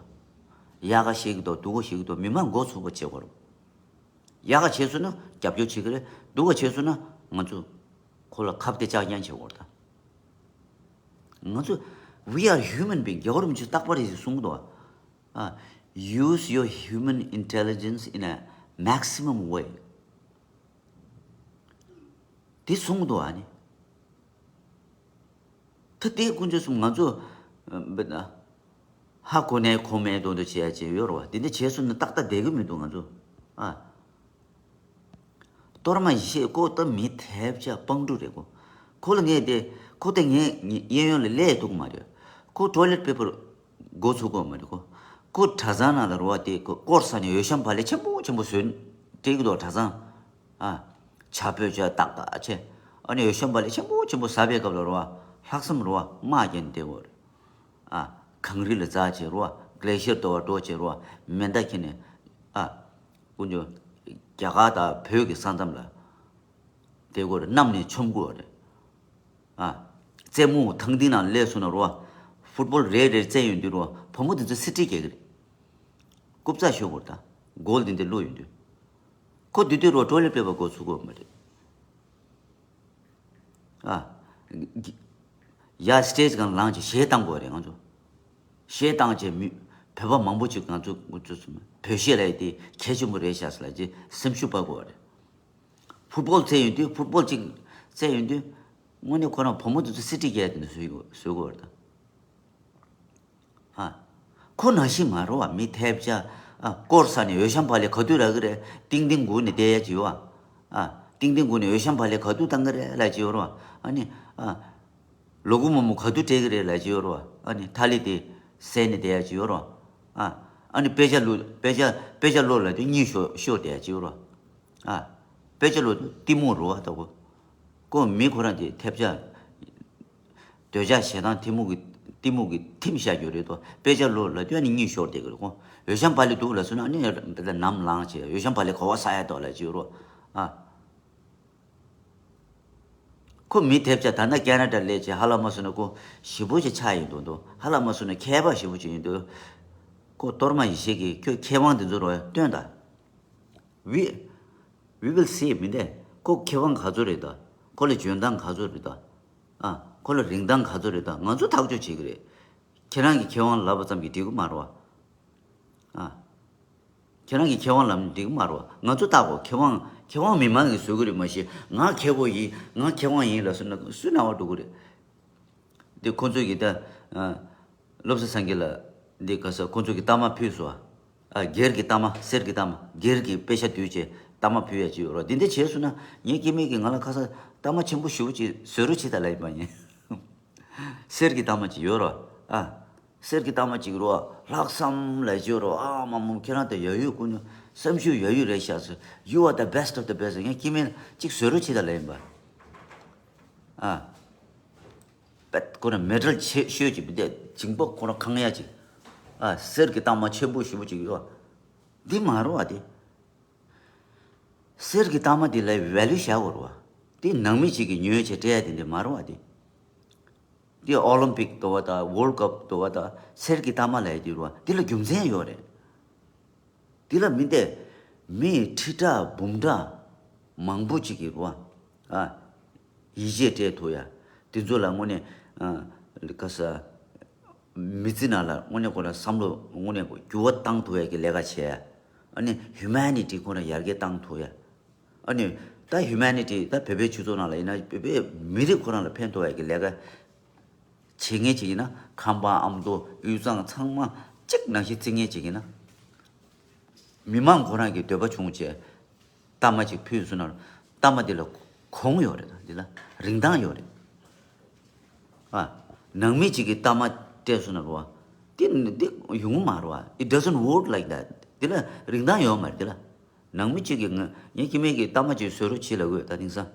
ཡག་ག་བཤད་གི་འདུག་སྡུག་ག་བཤད་གི་འདུག་མི་མང་མགོ་ཚོས་པ་བྱེད་དགོས་རོ། ཡག་ག་བྱས་སོང་ན་རྒྱབ་སྐྱོར་བྱེད་ཀྱི་རེད། སྡུག་ག་བྱས་སོང་ན་ང་ཚོ་ཁོ་ལ་ཁ་གཏད་ལྕག་རྐྱང་བྱེད་དགོས་རེད་ད། ང་ཚོ་we are human being. རྒྱལ་བ་རིན་པོ་ཆེ་རྟག་པར་ཡིན་གསུང་གི་འདུག་ཨ། Use your human intelligence in a maximum way. དེ་གསུང་གི་འདུག་ཨ་ནི། ད་དེ་དཀོན་མཆོག་གསུམ་ང་ཚོ་ཧ་གོ་ནས་གོ་མེད་དོ་འདོད་བྱེད་ཡ་བྱེད་ཡོད་རེད་བ། དེ་འདྲ་བྱས་སོང་ན་ཏག་ཏག་བསྡད་གི་མི་འདུག་ང་ཚོ་ཨ། གཏོར་མ་ཡེ་ཤེས་ཁོ་ད་མི་ཐེབས་ཆག་སྤང་ཕྲུག་རེད་ཁོ། ཁོ་ལ་ངས་དེ་ཁོ་ད་ངས་གཡས་གཡོན་ལ་སླེབས་ཐུབ་ཀྱི་མ་རེད། ཁོ་toilet paper་འགོ་ཚུགས་ཀྱི་མ་རེད་ཁོ། ཁོ་གྲྭ་ཚང་ནང་ལ་རེད་བ། དེ་ཁོ་སྐོར་ས་ནས་འོད་ཤམ་བག་ལེབ་ཆེན་པོ་ཆེན་པོ་བཟོས་སྤྲད་ཀྱི་འདུག་གྲྭ་ཚང་ཨ། ཇ་ཕོད་ཇ་ཏག་ཏག་བྱས། ཨ་ནི་འོད་ཤམ་བག་ལེབ་ཆེན་པོ་ཆེན་པོ་ཟ་བའི་སྐབས་ལ་རོ། ལྷག་བསམ་རོ། དམག་རྒྱག་ནས་བསྡད་ཡོད་རེད། ཨ། གངས་རི་ལ་འཛེགས་བྱས་རོ། གླེ་ཤེར་དོ་བ་འགྲོ་བྱས་རོ། མེ་མདའ་འཁྱེར་ནས། ཨ། དཀོན་མཆོག་རྒྱ་གར་དང་བོད་ཀྱི་ས་མཚམས་ལ་བསྡད་ཡོད་རེད། གནམ་ནས་མཆོང་གི་ཡོད་རེད། ཨ། རྩེད་མོ་ཐང་སྟེང་ནང་སླེབས་སོང་ན་རོ། ཕུཊ་བོལ་རེ་རེ་རྩེད་ཡོང་དུས་རོ། བུ་མོ་དེ་ཚོ་སི་ཏྲི་རྒྱག་གི་རེད། རྐུབ་ཙག་ཤོར་གི་རེད་ད། གོལ་དེ་འདྲ་བླུགས་ཡོང་དུས། ཁོ་དེ་དུས་རོ་toilet paper་འགོ་ཚུགས་ཀྱི་ཡོད་མ་རེད། ཨ། ཡ་stage་སྒང་ལངས་བྱས་གཞས་བཏང་དགོས་རེད་ང་ཚོ། གཞས་བཏང་བྱས་མི་བོད་པ་མང་པོ་ཅིག་ང་ཚོ་ཚོ་ཚོ་བོད་གཞས་ལ་ཡི་དེ་གལ་ཆེན་པོ་རེད་ཤག་ཟེར་ལ་ཅིག་སེམས་ཤུགས་སྤར་དགོས་རེད། ཕུཊ་བོལ་རྩེད་ཡོང་དུས་ཕུཊ་བོལ་ཅིག་རྩེད་ཡོང་དུས་དངོས་གནས་ཁོ་རང་བུ་མོ་དེ་ཚོ་སི་ཏྲི་རྒྱག་དེ་འདྲ་བཟོས་དགོས་བཟོས་དགོས་རེད་ད། ཨ། ཁོ་ནང་བཞིན་མ་རེད་བ། མི་ཐེབས་ཆག་ཨ། སྐོར་ས་ནས་འོད་ཤམ་བག་ལེབ་ག་དུས་རག་གི་རེད། ཏིང་ཏིང་སྒུག་ནས་བསྡད་ཡ་ཅིག་ཡོད་ཨ། ཨ། ཏིང་ཏིང་སྒུག་ནས་འོད་ཤམ་བག་ལེབ་ག་དུས་བཏང་གི་རེད་ལབ་ཅིག་ཡོད་རེད་བ། ཨ་ནི། ཨ། ལོ་གུ་མོ་མོ་ག་དུས་སྤྲད་གི་རེད་ལབ་ཅིག་ཡོད་རེད་བ། ཨ་ནི་ཐ་ལི་དེ་ཟས་ནས་བསྡད་ཡ་ཅིག་ཡོད་རེད་བ། ཨ། ཨ་ནི་དཔེ་ཆ་བླུགས་དཔེ་ཆ་དཔེ་ཆ་ཀློག་ལབ་དུས་གཉིད་ཤོར་ཤོར་བསྡད་ཡ་ཅིག་ཡོད་རེད་བ། ཨ། དཔེ་ཆ་ཀློག་དུས་གཏི་མུག་རེད་བ་ལྟ་བུ། ཁོ་མི་ཁོ་རང་དེ་ཐེབས་ཆག་འདོད་ཆགས་ཞེ་སྡང་གཏི་མུག་གི་གཏི་མུག་གི་ཐིམ་བཞག་རྒྱུ་རེད་དོ། དཔེ་ཆ་ཀློག་ལབ་དུས་ཨ་ནི་གཉིད་ཤོར་བསྡད་ཀྱི་རེད་ཁོ། འོད་ཤམ་བག་ལེབ་འདུག་ལབ་སོང་ན་ཨ་ནི་འདི་ལ་ནམ་ལངས་བྱས་འོད་ཤམ་བག་ལེབ་ག་པར་ཟ་ཡ་འདུག་ལབ་ཅིག་ཡོད་རེད་བ། ཨ། ཁོ་མི་ཐེབས་ཆག་ད་ལྟ་ཁེ་ན་ཌ་སླེབས་བྱས་ཧ་ལམ་མ་སོང་ན་ཁོ་ཞེ་པོ་ཅིག་ཆགས་ཡིན་འདུག་འདུག་ཧ་ལམ་མ་སོང་ན་མཁས་པ་ཞེ་པོ་ཅིག་ཡིན་འདུག་ཁོ་གཏོར་མ་ཡེ་ཤེས་ཀྱིས་ཁྱོད་མཁས་དབང་དེ་ཚོ་རོ་སྟོན་དང་། We We will see མི་འདས། ཁོ་མཁས་དབང་ག་ཚོད་རེད་ད། ཁོ་ལ་འཇོན་ཐང་ག་ཚོད་རེད་ད། ཨ། ཁོ་ལ་རིན་ཐང་ག་ཚོད་རེད་ད། ང་ཚོ་ཐག་གཅོད་བྱེད་ཀྱི་རེད། ཁྱེད་རང་གི་མཁས་དབང་ལབ་པ་ཙམ་གྱིས་འགྲིག་གི་མ་རེད་བ། ཨ། ཁྱེད་རང་གི་མཁས་དབང་ལབ་ན་འགྲིག་གི་མ་རེད་བ། ང་ཚོ་བལྟ་གོ་མཁས་དབང་མཁས་དབང་མི་མང་གིས་བཟོ་གི་རེད། མ་གཞི་ང་མཁས་པོ་ཡིན་ང་མཁས་དབང་ཡིན་ལབ་སོང་ན་སུའི་རྣ་བར་འགྲོ་གི་རེད། འདི་ཁོ་ཚོས་ཀྱི་ད། ཨ། བློ་བཟང་སངས་རྒྱས་ལ། འདི་ག་ས་ཁོ་ཚོས་ཀྱི་རྟགས་མ་ཕུལ་སོང་ཨ། སྒེར་གྱི་རྟགས་མ་གསེར་གྱི་རྟགས་མ་སྒེར་གྱི་དཔེ་ཆ་བསྡུས་བྱས་རྟགས་མ་ཕུལ་ཡ་ཅིག་ཡོད་རོ། འདི་འདྲ་བྱས་སོང་ན་ངའི་སྐྱེ་དམན་གྱིས་ང་ལ་ཁ་སང་རྟགས་མ་ཆེན་པོ་ཞེ་པོ་ཅིག་བཟོ་རོགས་བྱེད་ད་ལབ་ཡིན་པ་ཡིན། གསེར་གྱི་རྟགས་མ་ཅིག་ཡོད་རོ། ཨ། གསེར་གྱི་རྟགས་མ་ཅིག་རོ། ལྷག་བསམ་ལབ་ཅིག་ཡོད་རོ། ཨ་མ་མོ་ཁྱེད་རང་ད་ཡ་ཡུལ་ཀུན་ནས་བསམ་ཤུགས་ཡ་ཡུལ་རེད་ཤག་ཟེར། You are the best of the best. ངའི་སྐྱེ་དམན་ཅིག་བཟོ་རོགས་བྱེད་ད་ལབ་ཡིན་པ། ཨ། པད་ཁོ་རང་མེ་ཌལ་ཆེ་ཤོས་ཅིག་བི་དེ་འཇིང་པོ་ཁོ་རང་ཁང་ཡ་ཅིག་ཨ། གསེར་གྱི་རྟགས་མ་ཆེན་པོ་ཞེ་པོ་ཅིག་ཡོད། འདི་མ་རེད་བ་དེ། གསེར་གྱི་རྟགས་མ་དེ་ལ་ཝེ་ལུ་བཞག་དགོས་རེད་བ། དེ་ནང་མི་ཅིག་གིས་ཉོས་བྱས་སྤྲད་ཡ་དེ་འདྲ་མ་རེད་བ་དེ། དེ་ཨོ་ལིམ་པིག་འདྲ་བོ་དང་ཝོལ་ཌི་ཀབ་འདྲ་བོ་དང་གསེར་གྱི་རྟགས་མ་ལབ་ཡ་དེ་རེད་བ། དེ་ལ་རྒྱུ་མཚན་ཡོད་རེད། དེ་ལ་མི་འདི་མི་ཁྲི་ཕྲག་འབུམ་ཕྲག་མང་པོ་ཅིག་གིས་རོ། ཨ། ཡིད་ཆེས་སྤྲད་ཐུབ་ཡ། དེ་ཚོ་ལ་དངོས་གནས། ཨ། ག་ས། མི་ཚེ་ནང་ལ་དངོས་གནས་ཁོ་རང་བསམ་བློ་དངོས་གནས་འགྱུར་བ་བཏང་ཐུབ་ཡ་གི་ལས་ཀ་བྱས། ཨ་ནི་ཧིའུ་མེ་ནི་ཊི་ཁོ་རང་ཡར་རྒྱས་བཏང་ཐུབ་ཡ། ཨ་ནི་ད་ཧིའུ་མེ་ནི་ཊི་ད་བོད་པའི་སྤྱི་ཚོགས་ནང་ལ་ཡིན་ན་བོད་པའི་མི་རིགས་ཁོ་རང་ལ་ཕན་ཐོགས་ཡ་གི་ལས་ཀ་བྱེད་མཁན་ཅིག་ཡིན་ན་ཁམས་པ་ཨ་མདོ་དབུས་གཙང་ཚང་མ་གཅིག་ནང་བཞིན་བརྩི་མཁན་ཅིག་ཡིན་ན། མི་མང་ཁོ་རང་གི་འདོད་པ་བྱུང་བྱས་རྟགས་མ་ཅིག་ཕུལ་སོང་ན་རྟགས་མ་འདི་ལ་གོང་ཡོད་རེད། འདི་ལ་རིན་ཐང་ཡོད་རེད། ཨ། ནང་མི་གཅིག་གིས་གཏའ་མ་སྤྲད་སོང་ན་རེད་བ། དེ་དེ་ཡོང་གི་མ་རེད་བ། It doesn't work like that. དེ་ལ་རིན་ཐང་ཡོད་མ་རེད་དེ་ལ། ནང་མི་གཅིག་གིས་ང་ངའི་སྐྱེ་དམན་གྱིས་གཏའ་མ་གཅིག་བཟོ་རོགས་བྱེད་ལབ་དགོས་ད་དེང་སང་།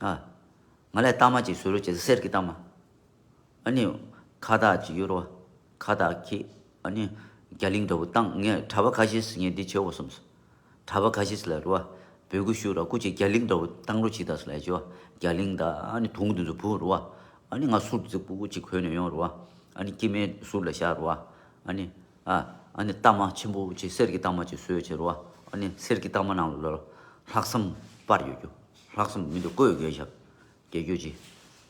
ཨ། ང་ལ་གཏའ་མ་གཅིག་བཟོ་རོགས་བྱེད་གསེར་གྱི་གཏའ་མ། ཨ་ནི། ཁ་བཏགས་ཅིག་ཡོད་རེད་བ། ཁ་བཏགས་ཁྱེར། ཨ་ནི། རྒྱ་གླིང་འདྲ་བོ་བཏང་ངས་གྲྭ་པ་ཁ་ཤས་ངས་འདི་བྱེད་དགོས་བསམ་སོང་། གྲྭ་པ་ཁ་ཤས་ལ་རེད་བ། འབོད་སྐུལ་ཞུ་ར་སྐུ་མཁྱེན་རྒྱ་གླིང་འདྲ་བོ་བཏང་རོགས་བྱེད་དང་ཟེར་ལབ་ཀྱི་བ། རྒྱ་གླིང་དང་ཨ་ནི་དུང་དེ་ཚོ་བུ་རེད་བ། ཨ་ནི་ང་གསུར་རྫིག་པོ་ཅིག་གོན་ནས་ཡོང་རེད་བ། ཨ་ནི་སྐྱེ་དམན་ཟུར་ལ་བཞག་རེད་བ། ཨ་ནི། ཨ། ཨ་ནི་གཏའ་མ་ཆེན་པོ་ཅིག་གསེར་གྱི་གཏའ་མ་ཅིག་བཟོས་བྱས་རེད་བ། ཨ་ནི་གསེར་གྱི་གཏའ་མ་ནང་ལ་ལྷག་བསམ་པར་ཡོད་རྒྱུ། ལྷག་བསམ་མི་འདུག་བཀོད་ཡོད་རྒྱུ་ཞབས། རྒྱལ་རྒྱུད་ཀྱི།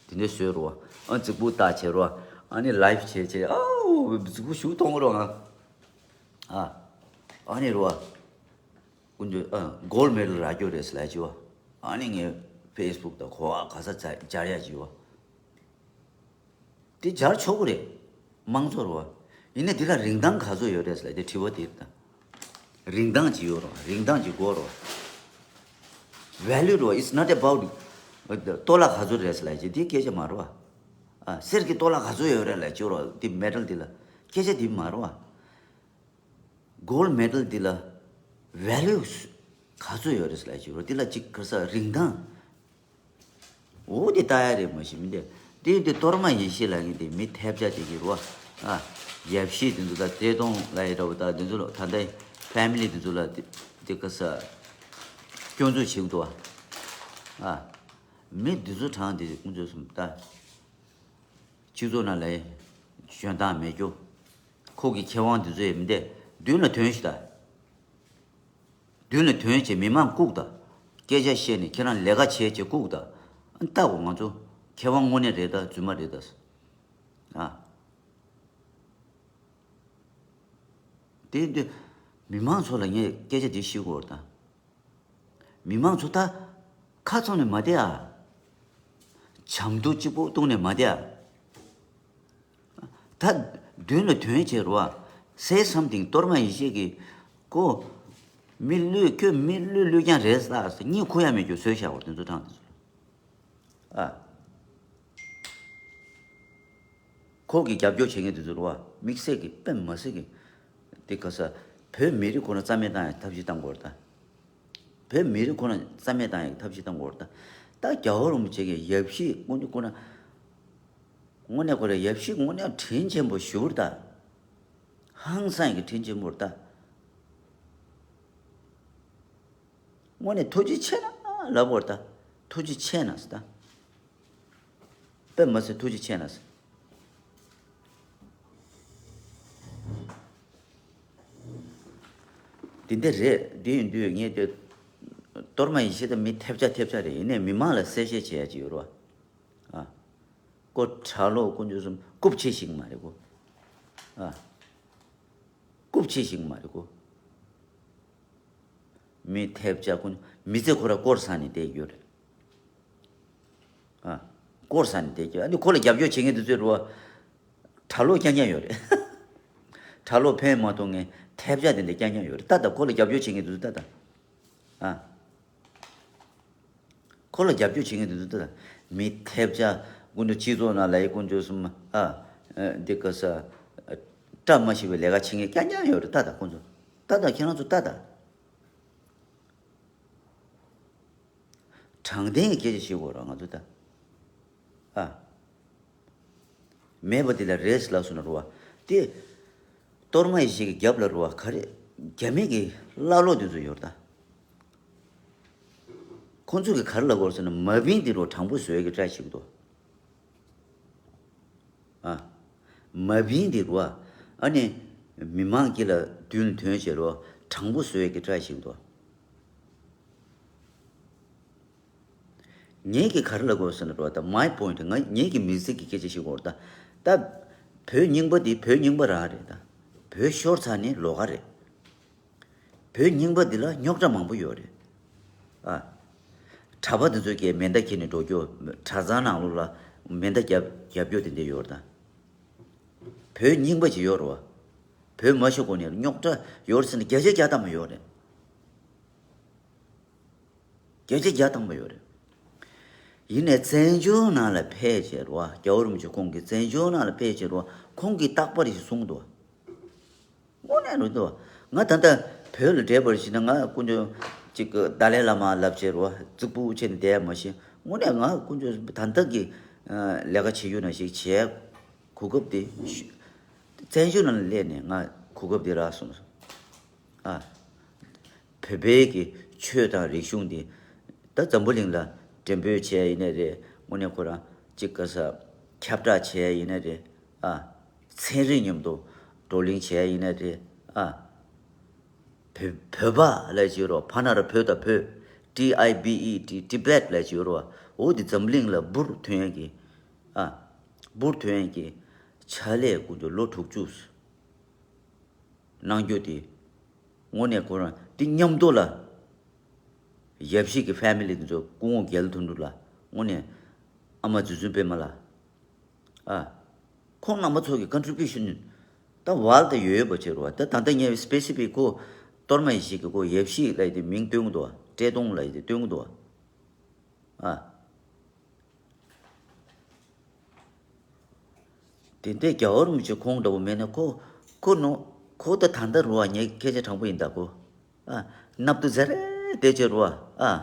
དེ་འདྲའི་བཟོས་རོ། ཨ་རྫིག་པོ་བཏགས་བྱས་རོ། ཨ་ནི་ལའིབ་བྱས་བྱས་ཨའུ་རྫིག་པོ་ཞུ་གཏོང་རོ་ང་། ཨ། ཨ་ནི་རོ། ཀུན་ཏུ་ཨ་གོལ་མེ་ཌལ་རག་རྒྱུ་རེད་ཟེར་ལབ་ཀྱི་བ། ཨ་ནི་ངས་ཕེ་སི་བུག་དང་གོ་བ་ག་ས་ཚ་སྦྱར་ཡ་ཀྱི་བ། དེ་སྦྱར་ཆོག་གི་རེད། དམངས་གཙོ་རེད་བ། ཡིན་ནའི་དེ་ལ་རིན་ཐང་ག་ཚོད་ཡོད་རེད་ཟེར་ལབ་དེ་དྲི་བ་དེ་རེད་ད། རིན་ཐང་ཅིག་ཡོད་རེད་བ། རིན་ཐང་ཅིག་དགོས་རེད་བ། Value རེད་བ། It's not about ཏོ་ལ་ག་ཚོད་རེད་ཟེར་ལབ་ཅིག་དེ་སྐད་ཆ་མ་རེད་བ། ཨ་གསེར་གྱི་ཏོ་ལ་ག་ཚོད་ཡོད་རེད་ལབ་ཅིག་རེད་བ། དེ་མེ་ཊལ་དེ་ལ་སྐད་ཆ་དེ་མ་རེད་བ། གོལ་མེ་ཌལ་འདི་ལ་ཝེ་ལུ་ག་ཚོད་ཡོད་རེད་ལབ་ཀྱི་རེད། འདི་ལ་གཅིག་ག་ས་རིན་ཐང་། འོ་དེ་ལྟ་ཡ་རེད་མ་གཞི་མི་འདི། དེ་དེ་གཏོར་མ་ཡེ་ཤེས་ལབ་མཁན་དེ་མི་ཐེབས་ཆག་དེ་གི་རེད་བ། ཨ། ཡབ་གཞིས་དེ་ཚོ་དང་བཀྲས་མཐོང་ལབ་ཡ་འདྲ་བོ་དང་དེ་ཚོ་ལ་ད་ལྟའི་ཕེ་མི་ལི་དེ་ཚོ་ལ་དེ་དེ་ག་ས་སྐྱོན་འཛུགས་བྱེད་འདུག་བ། ཨ། མི་དེ་ཚོ་གྲངས་དེ་ཀུན་སྤྱོད་གསུམ་ལྟ། སྤྱི་ཚོགས་ནང་ལ་འཇོན་ཐང་མེད་རྒྱུ། ཁོ་གི་ཁེ་དབང་དེ་ཚོ་ཡང་མི་འདེད་མདུན་ལ་ཐོན་ཤིག་ད། མདུན་ལ་ཐོན་བྱས་མི་མང་བཀུག་ད། སྐད་ཆ་བཤད་ནས་ཁྱེད་རང་ལས་ཀ་བྱས་བྱས་བཀུག་ད། ཨ་ནི་ལྟ་གོ་ང་ཚོ་ཁེ་དབང་དངོས་གནས་རེད་ད་རྫུན་མ་རེད་ད། ཨ། དེ་དུས་མི་མང་ཚོ་ལ་ངས་སྐད་ཆ་དེ་ཞུ་དགོས་རེད་ད། མི་མང་ཚོ་ད་ཁ་ཚོམ་ནས་མ་བསྡད་ཨ། བྱམས་སྡུག་གཅིག་པོ་བཏུང་ནས་མ་བསྡད་ཨ། ད་མདུན་ལ་ཐོན་བྱས་རོ་ཨ། Say something། གཏོར་མ་ཡེ་ཤེས་ཀྱིས་ཀོ། མི་བླུས་ཁྱོད་མི་བླུས་བླུས་རྐྱང་རེད་ས་ཟེར་གཉིད་ཁུག་ཡ་མེད་རྒྱུ་བཟོས་བཞག་གོ་དེ་ཚོ་གྲངས་དེ་ཚོ། ཨ། ཁོ་གི་རྒྱབ་སྐྱོར་བྱེད་མཁན་དེ་ཚོ་རེད་བ། དམིགས་བསལ་གྱི་དཔེ་མ་སྲིད་ཀྱི། དེ་ག་ས། བོད་མི་རིགས་ཁོ་ན་རྩ་མེད་བཏང་ཡ་ཐབས་ཤེས་བཏང་དགོས་རེད་ད། བོད་མི་རིགས་ཁོ་ན་རྩ་མེད་བཏང་ཡ་ཐབས་ཤེས་བཏང་དགོས་རེད་ད། ད་རྒྱལ་བ་རིན་པོ་ཆེ་གི་ཡབ་གཞིས་དངོས་གནས་ཁོ་ན། དངོས་གནས་ཁོ་ར་ཡབ་གཞིས་དངོས་གནས་དྲིན་ཆེན་པོ་ཞེ་པོ་རེད་ད། ཧང་སང་ཡ་གི་དྲིན་ཆེན་པོ་རེད་ད། དངོས་གནས་ཐུགས་རྗེ་ཆེ་ན་ལབ་དགོས་རེད་ད། ཐུགས་རྗེ་ཆེ་ན་ཟེར་ད། དཔེ་མ་སྲིད་ཐུགས་རྗེ་ཆེ་ན་ཟེར། དེ་འདྲ་རེད། དེ་ཡིན་དུས་ངས་དེ་གཏོར་མ་ཡེ་ཤེས་དང་མི་ཐེབས་ཆག་ཐེབས་ཆག་རེད། ཡིན་ནའི་མི་མང་ལ་གསལ་བཤད་བྱེད་ཡ་ཅིག་ཡོད་རེད་བ། ཨ། ཀོ་གྲྭ་ལོག་དཀོན་མཆོག་གསུམ་རྐུབ་ཆེ་ཞིག་མ་རེད་ཀོ། ཨ། རྐུབ་ཆེ་ཞིག་མ་རེད་ཀོ། མི་ཐེབས་ཆག་ཀོ་མི་ཚེ་ཁོ་ར་སྐོར་ཟ་ནས་བསྡད་ཡོད་རེད། ཨ། སྐོར་ཟ་ནས་བསྡད་ཀྱི། ཨ་ནི་ཁོ་ལ་རྒྱབ་སྐྱོར་བྱེད་མཁན་དེ་ཚོའི་རུ་བ། གྲྭ་ལོག་རྐྱང་རྐྱང་ཡོད་རེད། གྲྭ་ལོག་ཕན་མ་ཐོགས་མཁན་ཐེབས་ཆག་དེ་འདྲ་རྐྱང་རྐྱང་ཡོད་རེད་ད། ད་ཁོ་ལ་རྒྱབ་སྐྱོར་བྱེད་མཁན་དེ་ཚོ་ད་ད། ཨ། ཁོ་ལ་རྒྱབ་སྐྱོར་བྱེད་མཁན་དེ་ཚོ་ད་ད། མི་ཐེབས་ཆག་དཀོན་མཆོག་སྤྱི་ཚོགས་ནང་ལ་ཡི་དཀོན་མཆོག་གསུམ། ཨ། འདི་ག་ས། བཀྲ་མ་ཤིས་པའི་ལས་ཀ་བྱེད་མཁན་རྐྱང་རྐྱང་ཡོད་རེད་ད་ད་ཁོ་ཚོ། ད་ད་ཁྱེད་རང་ཚོ་ད་ད། དྲང་བདེན་གྱི་སྐད་ཆ་བཤད་དགོས་རེད་ང་ཚོ་ད། ཨ། མེད་པ་དེ་ལ་རེད་ལབ་སོང་ན་རུ་བ། དེ། གཏོར་མ་ཡེ་ཤེས་ཀྱི་རྒྱབ་ལ་རུ་བ་ག་རེ། རྒྱ་མི་གི་ཀླ་ཀློ་དེ་ཚོ་ཡོད་རེད་ད། ཁོང་ཚོ་གི་ག་རེ་ལབ་དགོས་རེད་ཟེར་ན་མ་བིན་དེ་རུ་དྲང་པོ་བཟོ་ཡ་གི་བཀྲ་ཤིས་འདུག་ཨ། མ་བིན་དེ་རུ་བ། ཨ་ནི། མི་མང་གི་ལ་མདུན་ཐོན་བྱེད་རུ་དྲང་པོ་བཟོ་ཡ་གི་བཀྲ་ཤིས་འདུག་ངས་ཀྱི་ག་རེ་ལབ་དགོས་ཟེར་ན་རོ་ད་my point ང་ངས་ཀྱི་མི་ཚེ་གི་སྐད་ཆ་ཞིག་གོ་ད། ད། བོད་རྙིང་པ་འདི་བོད་རྙིང་པ་རང་རེད་ད། བོད་ཤོར་ཚར་ནས་ལོགས་ཀ་རེད། བོད་རྙིང་པ་འདི་ལ་རྙོག་དྲ་མང་པོ་ཡོད་རེད། ཨ། གྲྭ་པ་འདི་ཚོ་གིས་མེ་མདའ་འཁྱེར་ནས་འགྲོ་རྒྱུ། གྲྭ་ཚང་ནང་ལོགས་ལ་མེ་མདའ་རྒྱབ་རྒྱབ་རྒྱུ་དེ་འདྲ་ཡོད་རེད་ད། བོད་རྙིང་པ་ཅིག་ཡོད་རེད་བ། བོད་མ་ཤོར་གོང་ནས་རྙོག་དྲ་ཡོད་རེད་ཟེར་ནས་བརྒྱ་ཆ་བརྒྱ་ཐམ་པ་ཡོད་རེད། བརྒྱ་ཆ་བརྒྱ་ཐམ་པ་ཡོད་རེད། ཡིན་ནའི་བཙན་བྱོལ་ནང་ལ་ཕེབས་བྱས་རོ། རྒྱལ་བ་རིན་པོ་ཆེ་ཁོང་གིས་བཙན་བྱོལ་ནང་ལ་ཕེབས་བྱས་རོ། ཁོང་གིས་རྟག་པར་ཞིག་གསུངས་འདུག་དངོས་གནས་རེད་འདུག་ང་ད་ལྟ་བོད་ལ་འདྲེས་པར་ཞིག་ན། ང་དཀོན་མཆོག་ཅིག་གི་ཏཱ་ལའི་བླ་མ་ལབ་བྱས་རོ། རྫིག་པོ་བྱས་ནས་བསྡད་ཡ་མ་ཤེས། དངོས་གནས་ང་དཀོན་མཆོག་ད་ལྟ་གི་ལས་ཀ་བྱེད་རྒྱུ་ནང་བཞིན་བྱས། གོ་སྐབས་དེ་བཙན་བྱོལ་ནང་ལ་སླེབས་ནས་ང་གོ་སྐབས་དེ་རག་སོང་། ཨ། བོད་པའི་གི་ཆོས་དང་རིག་གཞུང་འདི་ད་འཛམ་བུ་གླིང་ལ་འགྲེམས་སྤེལ་བྱས་ཡིན་ནའི་རེད། དངོས་གནས་ཁོ་རང་གཅིག་ག་ས་ཁྱབ་བསྒྲགས་བྱས་ཡིན་ནའི་རེད། ཨ། ཚན་རིག་མཉམ་དུ་བགྲོ་གླེང་བྱས་ཡིན་ནའི་རེད། ཨ། བོད་བོད་པ་ལབ་ཀྱི་ཡོད་རེད་བ། ཕ་ན་ར་བོད་དང་བོད། T I B E T Tibet ལབ་ཀྱི་ཡོད་རེད་བ། འོ་དེ་འཛམ་གླིང་ལ་འབུར་ཐོན་ཡས་ཀྱི། ཨ། འབུར་ཐོན་ཡས་ཀྱི་ཕྱག་ལས་དཀོན་མཆོག་ལོ་དྲུག་ཅུ། གནང་རྒྱུ་དེ། དངོས་གནས་ཁོ་རང་དེ་མཉམ་དུ་ལ། ཡབ་གཞིས་ཀྱི་ཕེ་མི་ལི་དེ་ཚོ་སྐུ་ངོ་རྒྱལ་དོན་གྲུབ་ལ་དངོས་གནས་ཨ་མ་རྗེ་བཙུན་པད་མ་ལགས། ཨ། ཁོང་རྣམ་པ་ཚོ་གི་ཀོན་ཊི་བྷིའུ་ཤན་ད་ཝརལ་ཌི་ཡོད་པ་བྱེད་རོགས། ད་ད་ལྟ་ངས་སི་པེ་སི་ཕིག་ཁོ་གཏོར་མ་ཡེ་ཤེས་ཀྱི་ཁོ་ཡབ་གཞིས་ལབ་ཡས་དེ་མིང་བཏོན་གྱི་འདུག་བ། བཀྲས་མཐོང་ལབ་ཡས་དེ་བཏོན་གྱི་འདུག་བ། ཨ། དེ་འདྲའི་རྒྱལ་བ་རིན་པོ་ཆེ་ཁོང་འདྲ་བོ་མེད་ན་ཁོ། ཁོ་ནོ། ཁོ་ད་ད་ལྟ་རུ་བ་ངའི་སྐད་ཆ་དྲང་པོ་ཡིན་ད་ཁོ། ཨ། གནམ་དུ་ཟེར་རེ་བསྡད་བྱས་རུ་བ། ཨ།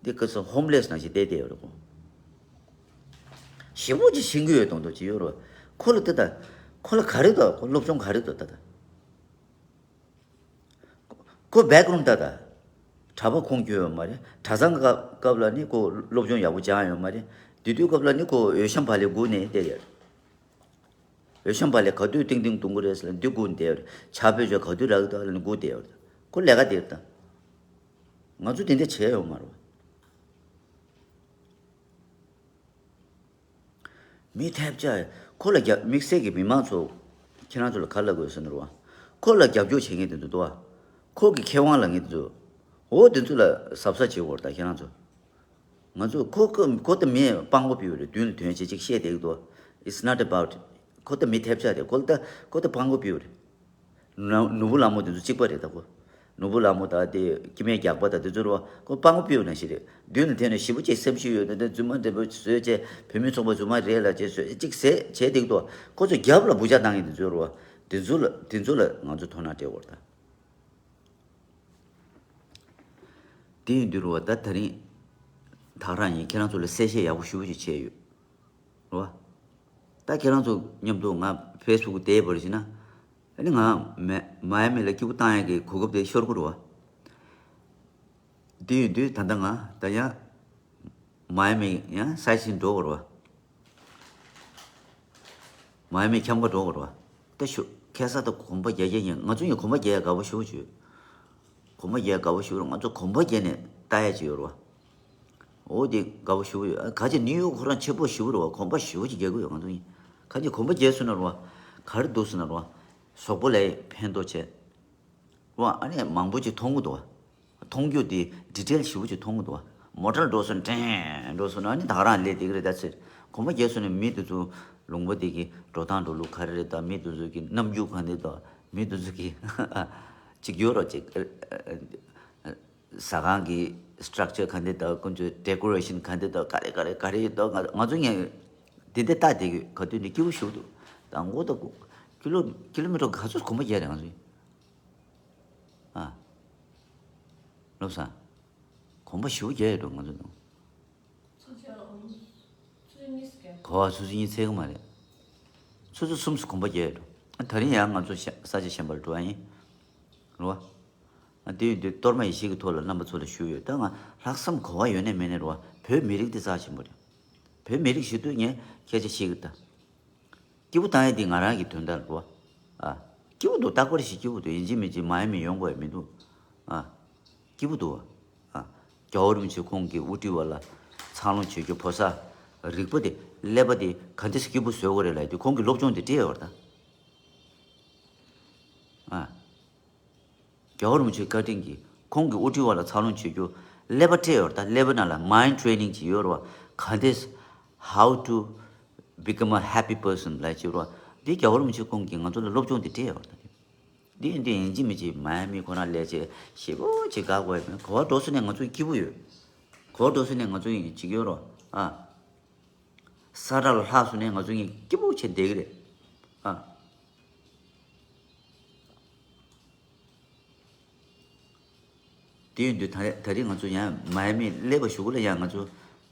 འདི་ཁོ་ཚོ་ཧོམ་ལེ་སི་ནང་བཞིན་བསྡད་བསྡད་ཡོད་རེད་ཁོ། ཞེ་པོ་ཅིག་ཤེས་ཀྱི་ཡོད་མདོག་མདོག་ཅིག་ཡོད་རུ་བ། ཁོ་ལ་ད་ལྟ། ཁོ་ལ་ག་རེ་འདུག་ཁོ་སློབ་སྦྱོང་ག་རེ་འདུག་ད་ལྟ། ཁོ་བེག་རུམ་ད་ད། གྲྭ་པ་ཁོང་ཁྱོད་ཡོད་མ་རེད། གྲྭ་ཚང་སྐབས་སྐབས་ལ་ནི་ཁོ་སློབ་སྦྱོང་ཡག་པོ་སྦྱངས་ཡོད་མ་རེད། དེ་དུས་སྐབས་ལ་ནི་ཁོ་འོད་ཤམ་བག་ལེབ་སྒུག་ནས་བསྡད་ཡོད་རེད། འོད་ཤམ་བག་ལེབ་ག་དུས་ཏིང་ཏིང་གཏོང་གི་རེད་ཟེར་ལ་འདི་སྒུག་ནས་བསྡད་ཡོད་རེད། ཕྱག་དཔེ་བརྗོད་ག་དུས་རག་གི་འདུག་ལ་ནི་སྒུག་བསྡད་ཡོད་རེད། ཁོ་ལས་ཀ་དེ་རེད་ད། ང་ཚོ་དེ་འདྲ་བྱས་ཡོད་མ་རེད། མི་ཐེབས་ཆག་ཁོ་ལ་རྒྱབ། དམིགས་བསལ་གྱི་མི་མང་ཚོ། ཁྱེད་རང་ཚོ་ལ་ག་རེ་ལབ་དགོས་ཟེར་ན་རེད་བ། ཁོ་ལ་རྒྱབ་སྐྱོར་བྱེད་མཁན་དེ་ཚོ་འདུག་བ། ཁོ་གི་མཁས་དབང་ལབ་མཁན་དེ་ཚོ། འོ་དེ་ཚོ་ལ་གཟབ་གཟབ་བྱེད་དགོས་རེད་ད་ཁྱེད་རང་ཚོ། ང་ཚོ་ཁོ་ཁོ་ཁོ་ད་མི་སྤྲང་པོ་ཕུད་རེད། མདུན་ལ་དོན་བྱེད་ཅིག་བཤད་བསྡད་ཀྱི་འདུག It's not about. ཁོ་ད་མི་ཐེབས་ཆག་དེ་ཁོ་ད་ཁོ་ད་སྤྲང་པོ་ཕུད་རེད། ནོར་ནོར་བུ་ལྷ་མོ་དེ་ཚོ་གཅིག་པ་རེད་ད་ཁོ། ནོར་བུ་ལྷ་མོ་དང་དེ་སྐྱེ་དམན་རྒྱགས་པ་དང་དེ་ཚོ་རེད་བ། ཁོ་སྤྲང་པོ་ཕུད་ནང་བཞིན་རེད། མདུན་ལ་དེ་ནས་ཞེ་པོ་ཅིག་སེམས་ཤུགས་ཡོད་ན་དེ་རྫུན་མ་འདྲ་པོ་བཟོས་བྱས་བུད་མེད་ཚོགས་པ་རྫུན་མ་རེད་ལབ་བྱས་བཟོས་ཅིག་ཟེར་བྱས་བསྡད་ཀྱི་འདུག་ཁོ་ཚོ་རྒྱབ་ལ་འབུ་ཆག་བཏང་མཁན་དེ་ཚོ་རེད་བ། དེ་ཚོ་ལ་དེ་ཚོ་ལ་ང་ཚོ་དོ་སྣང་སྤྲད་དགོས་རེད་ད། དེ་ཡིན་དུས་རེད་བ། ད་ད་རིང་ཐག་རང་ཡིན། ཁྱེད་རང་ཚོ་ལ་གསལ་བཤད་ཡག་པོ་ཞེ་པོ་ཅིག་བྱས་ཡོད་རེད་བ། ད་ཁྱེད་རང་ཚོ་མཉམ་དུ་ང་ཕེ་སི་བུག་བལྟས་པར་བྱས་ན། ཨ་ནི་ང་མ་མ་ཡ་མི་ལ་སྐྱིད་པོ་བཏང་ཡག་གི་གོ་སྐབས་དེ་ཤོར་གི་རེད་བ། དེ་ཡིན་དུས་ད་ལྟ་ང་ད་ཡང་མ་ཡ་མི་ཡང་སའི་སིན་འགྲོ་དགོས་རེད་བ། མ་ཡ་མི་འཁྱམ་ག་འགྲོ་དགོས་རེད་བ། ད་ཤོ་ཁ་སང་ད་གོམ་པ་རྒྱག་རྒྱག་ཡིན། ང་ཚོ་ཡང་གོམ་པ་རྒྱག་ཡག་དགའ་པོ་ཞེ་པོ་ཅིག་ཡོད། གོམ་པ་རྒྱག་ཡག་དགའ་པོ་ཞེ་པོ་རེད། ང་ཚོ་གོམ་པ་རྒྱག་ནས་ལྟ་ཡག་ཅིག་ཡོད་རེད་བ། འོ་དེ་དགའ་པོ་ཞེ་པོ་ཡོད། ཨ་ག་ཅིག་ནིའུ་ཡོག་ཁོ་རང་ཆེ་པོ་ཞེ་པོ་རེད་བ། གོམ་པ་ཞེ་པོ་ཅིག་རྒྱག་གི་ཡོད་ང་ཚོ་ཡིན། ག་ཅིག་གོམ་པ་རྒྱག་སོང་ན་རེད་བ། ག་རེ་འདུག་ཟེར་ན་རེད་བ། གཟུགས་པོ་ལ་ཕན་ཐོགས་བྱས། རེད་བ། ཨ་ནི་མང་པོ་ཅིག་མཐོང་གི་འདུག་བ། མཐོང་རྒྱུ་དེ་ཌི་ཊེལ་ཞེ་པོ་ཅིག་མཐོང་གི་འདུག་བ། མོ་ཊར་འགྲོ་སོང་ན་ཀྲེན་འགྲོ་སོང་ན་ཨ་ནི་ད་ག་རང་སླེབས་བསྡད་ཀྱི་རེད། ད་ཚེ་གོམ་པ་རྒྱག་སོང་ན་མི་དེ་ཚོ་ལུང་པ་དེ་གི་འགྲོ་སྟངས་འགྲོ་ལུགས་ག་རེ་རེད། ད་མི་དེ་ཚོ་གི་རྣམ་འགྱུར་ག་འདྲ་འདུག་མི་དེ་ཚོ་གི་ཅིག་ཡོད་རོགས་ཅིག་ཟ་ཁང་གི་སི་ཊྲག་ཅར་ག་འདྲ་འདུག་ཁོང་ཚོའི་ཌེ་ཀོ་རེ་ཤན་ག་འདྲ་འདུག་ག་རེ་ག་རེ་ག་རེ་འདུག་ང་ང་ཚོ་ངས་དེ་འདྲ་ལྟ་བསྡད་ཀྱི་ག་དུས་འདི་སྐྱིད་པོ་ཞེ་པོ་འདུག་ད་མགོ་ད་ཀི་ལོ་ཀི་ལོ་མི་ཊར་ག་ཚོད་གོམ་པ་རྒྱག་རེད་ང་ཚོ། ཨ། བློ་བཟང་། གོམ་པ་ཞེ་པོ་རྒྱག་ཡོད་འགྲོ་ང་ཚོ་ནང་། གོ་བ་ཆུ་ཚོད་གཉིས་ཚད་གི་མ་རེད། ཆུ་ཚོད་གསུམ་སུ་གོམ་པ་རྒྱག་ཡོད་འགྲོ། ཨ་ད་རིང་ཡང་ང་ཚོ་ཤ་ས་ཆ་གཞན་པར་འགྲོ་བ་ཡིན། རེད་བ། ཨ་དེ་ཡིན་དུས་གཏོར་མ་ཡེ་ཤེས་ཀྱི་ཐོག་ལ་རྣམ་པ་ཚོ་ལ་ཞུས་ཡོད། ད་ང་ལྷག་བསམ་གོ་བ་ཡོད་ནས་མེད་ནས་རེད་བ། བོད་མི་རིགས་འདི་རྩ་ཆེན་པོ་རེད། བོད་མི་རིགས་ཞེ་དུས་ངས་སྐད་ཆ་བཤད་གི་ད། སྐྱིད་པོ་བཏང་ཡས་འདི་ང་རང་གི་དོན་དག་རེད་བ། ཨ། སྐྱིད་པོ་འདུག་རྟག་པར་ཞིག་སྐྱིད་པོ་འདུག་ཡིན་གཅིག་མིན་གཅིག་མ་ཡེ་མི་ཡོང་དགོས་ཡ་མི་འདུག་ཨ། སྐྱིད་པོ་འདུག་ཨ། རྒྱལ་བ་རིན་པོ་ཆེ་ཁོང་གི་དབུ་ཁྲིད་བ་ལ་འཚར་ལོངས་བྱེད་རྒྱུ་ཕོ་གསར་རིག་པ་དེ་ཀླད་པ་དེ་ག་འདྲ་སེ་སྐྱིད་པོ་བཟོ་དགོས་རེད་ལབ་དུས་ཁོང་གི་སློབ་སྦྱོང་དེ་སྤྲད་ཡོད་རེད་ད། ཨ། རྒྱལ་བ་རིན་པོ་ཆེའི་བཀའ་དྲིན་གྱིས་ཁོང་གི་དབུ་ཁྲིད་བ་ལ་འཚར་ལོངས་བྱེད་རྒྱུ་ཀླད་པ་སྤྲད་ཡོད་རེད་ད། ཀླད་པ་ནང་ལ་མའིན་ཌི་ཊི་རེ་ནིང་ཅིག་ཡོད་རེད་བ། ག་འདྲས། How to become a happy person ལབ་ཅིག་ཡོད་རེད་བ། འདི་རྒྱལ་བ་རིན་པོ་ཆེ་ཁོང་གིས་ང་ཚོ་ལ་སློབ་སྦྱོང་དེ་སྤྲད་ཡོད་རེད་ད། འདི་འདི་ཡིན་གཅིག་མིན་གཅིག་མའི་མི་ཁོ་རང་ལས་བྱེད་ཞེ་པོ་ཅིག་དགའ་དགོས་ཡ་མེད། གོ་བ་འགྲོ་སོང་ནས་ང་ཚོ་སྐྱིད་པོ་ཡོད། གོ་བ་འགྲོ་སོང་ནས་ང་ཚོ་ཡིན་ཅིག་ཡོད་རེད་བ། ཨ། ས་ཁྲ་ལ་ལྷག་སོང་ནས་ང་ཚོ་གཉིས་སྐྱིད་པོ་བྱས་བསྡད་ཀྱི་རེད། ཨ། དེ་ཡིན་དུས་ད་ད་རེས་ང་ཚོ་ཡང་མའི་མི་སླེབས་པ་གཞུག་གུ་ལ་ཡང་ང་ཚོ་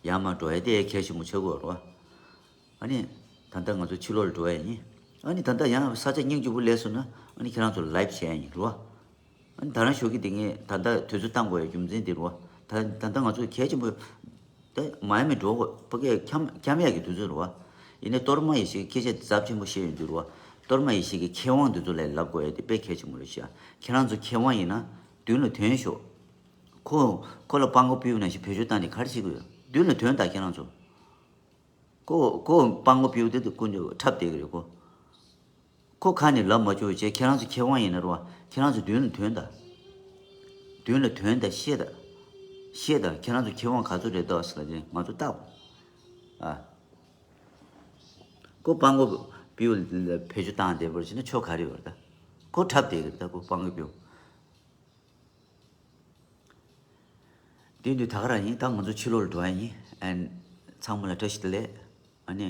ཡར་མར་འགྲོ་ཡ་དེ་གལ་ཆེན་པོ་ཆགས་ཀྱི་ཡོད་རེད་བ། ཨ་ནི་ད་ལྟ་ང་ཚོ་ཕྱི་ལོགས་ལ་འགྲོ་ཡ་ཡིན། ཨ་ནི་ད་ལྟ་ཡང་ས་ཆ་སྙིང་རྗེ་པོ་སླེབས་སོང་ན་ཨ་ནི་ཁྱེད་རང་ཚོ་ལའེབ་བྱེད་ཡ་ཡིན་རེད་བ། ཨ་ནི་ད་རང་ཞོགས་ཀྱི་དེ་ངས་ད་ལྟ་དུས་ཚོད་བཏང་དགོས་ཡ་རྒྱུ་མཚན་དེ་རེད་བ། ད་ད་ལྟ་ང་ཚོ་གལ་ཆེན་པོ། ད་མའི་མི་འགྲོ་དགོས་ཕ་གིར་འཁྱམ་འཁྱམ་ཡག་གི་དུས་ཚོད་རེད་བ། ཡིན་ནའི་གཏོར་མ་ཡེ་ཤེས་ཀྱི་སྐད་ཆ་ཚབས་ཆེན་པོ་བཤད་ཡོང་དུས་རེད་བ། གཏོར་མ་ཡེ་ཤེས་ཀྱི་མཁས་དབང་འདི་ཚོ་ལ་ལབ་དགོས་ཡ་དེ་དཔེ་གལ་ཆེན་པོ་རེད་ཤག་ཁྱེད་རང་ཚོ་མཁས་དབང་ཡིན་ན་མདུན་ལ་ཐོན་ཤོག་ཁོ་ཁོ་ལ་སྤྲང་པོ་པིའུ་ནང་བཞིན་བེད་སྤྱོད་བཏང་ནས་ག་རེ་བྱེད་ཀྱི་ཡོད། མདུན་ལ་ཐོན་དང་ཁྱེད་རང་ཚོ། ཁོ་ཁོ་སྤྲང་པོ་པིའུ་དེ་དུ་ཀུན་འཁྲབ་བསྡད་ཀྱི་རེད་ཁོ། ཁོ་ཁ་ནས་ལབ་མ་བཅུག་བྱས་ཁྱེད་རང་ཚོ་མཁས་དབང་ཡིན་ན་རེད་བ། ཁྱེད་རང་ཚོ་མདུན་ལ་ཐོན་དང་། མདུན་ལ་ཐོན་དང་བཤད་དང་། བཤད་དང་ཁྱེད་རང་ཚོ་མཁས་དབང་ག་ཚོད་རེད་འདུག་ཟེར་ལབ་དུས་ང་ཚོ་བལྟ་དགོས། ཨ། ཁོ་སྤྲང་པོ་པིའུ་ལ་བེད་སྤྱོད་བཏང་བསྡད་པར་བྱས་ན་ཆོ་ག་རེ་ཡོད་རེད་ད། ཁོ་འཁྲབ་བསྡད་ཀྱི་རེད་ད་ཁོ་སྤྲང་པོ་པིའུ། དེ་དུས་ད་ག་རང་ཡིན། ད་ང་ཚོ་ཕྱི་ལོགས་ལ་འགྲོ་ཡ་ཡིན། ཨན། ཚང་མ་ལ་བཀྲ་ཤིས་བདེ་ལེགས། ཨ་ནི།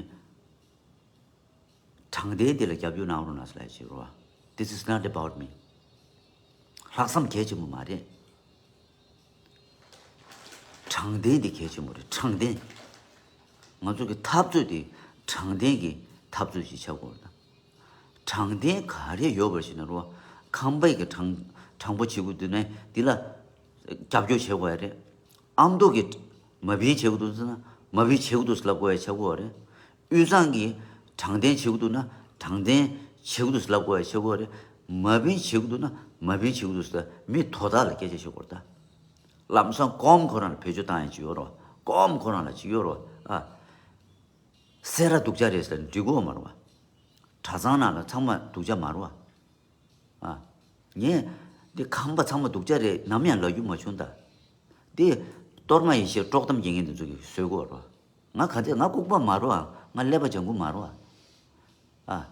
དྲང་བདེན་དེ་ལ་རྒྱབ་སྐྱོར་གནང་རོགས་གནང་ཟེར་ལབ་ཡ་ཅིག་རེད་བ། This is not about me. ལྷག་བསམ་གལ་ཆེན་པོ་མ་རེད། དྲང་བདེན་དེ་གལ་ཆེན་པོ་རེད་དྲང་བདེན། ང་ཚོ་གི་འཐབ་རྩོད་དེ་དྲང་བདེན་གྱི་འཐབ་རྩོད་ཅིག་ཆགས་དགོས་རེད་ད། དྲང་བདེན་ག་རེ་ཡོད་པར་ཞིག་ན་རོ། ཁམས་པའི་གི་དྲང་དྲང་པོ་བྱེད་དགོས་འདུག་ན་འདི་ལ་རྒྱབ་སྐྱོར་བྱེད་དགོས་ཡ་རེད། ཨ་མདོ་གི་མ་བིན་བྱེད་དགོས་འདུག་ཟེར་ན་མ་བིན་བྱེད་དགོས་འདུག་ཟེར་ལབ་དགོས་ཡ་ཆགས་དགོས་རེད། དབུས་གཙང་གི་དྲང་བདེན་བྱེད་དགོས་འདུག་ན་དྲང་བདེན་བྱེད་དགོས་འདུག་ཟེར་ལབ་དགོས་ཡ་ཆགས་དགོས་རེད། མ་བིན་བྱེད་དགོས་འདུག་ན་མ་བིན་བྱེད་དགོས་འདུག་ཟེར་མི་དོ་བདག་ལ་སྐད་ཆ་བཤད་དགོས་རེད་ད། ལམ་སང་ཀོམ་ཁོ་རང་ལ་བེད་སྤྱོད་བཏང་ཡ་ཅིག་ཡོད་རོ། ཀོམ་ཁོ་རང་ལ་ཅིག་ཡོད་རོ། ཨ། སེ་ར་སྡུག་ཅག་རེད་ཟེར་ན་འགྲིག་གི་ཡོད་མ་རེད་བ། གྲྭ་ཚང་ནང་ལ་ཚང་མ་སྡུག་ཅག་མ་རེད་བ། ཨ། ངས་འདི་ཁམས་པ་ཚང་མ་སྡུག་ཅག་རེད་ནམ་ཡང་ལབ་རྒྱུ་མ་བྱུང་ད། འདི་གཏོར་མ་ཡེ་ཤེས་དཀྲོག་གཏམ་རྒྱག་མཁན་འདི་ཚོ་གིས་བཟོས་ཀྱི་ཡོད་རེད་བ། ང་ག་འདྲས་ང་ལྐུགས་པ་མ་རེད་བ། ང་ཀླད་པ་ལྗང་ཁུ་མ་རེད་བ། ཨ།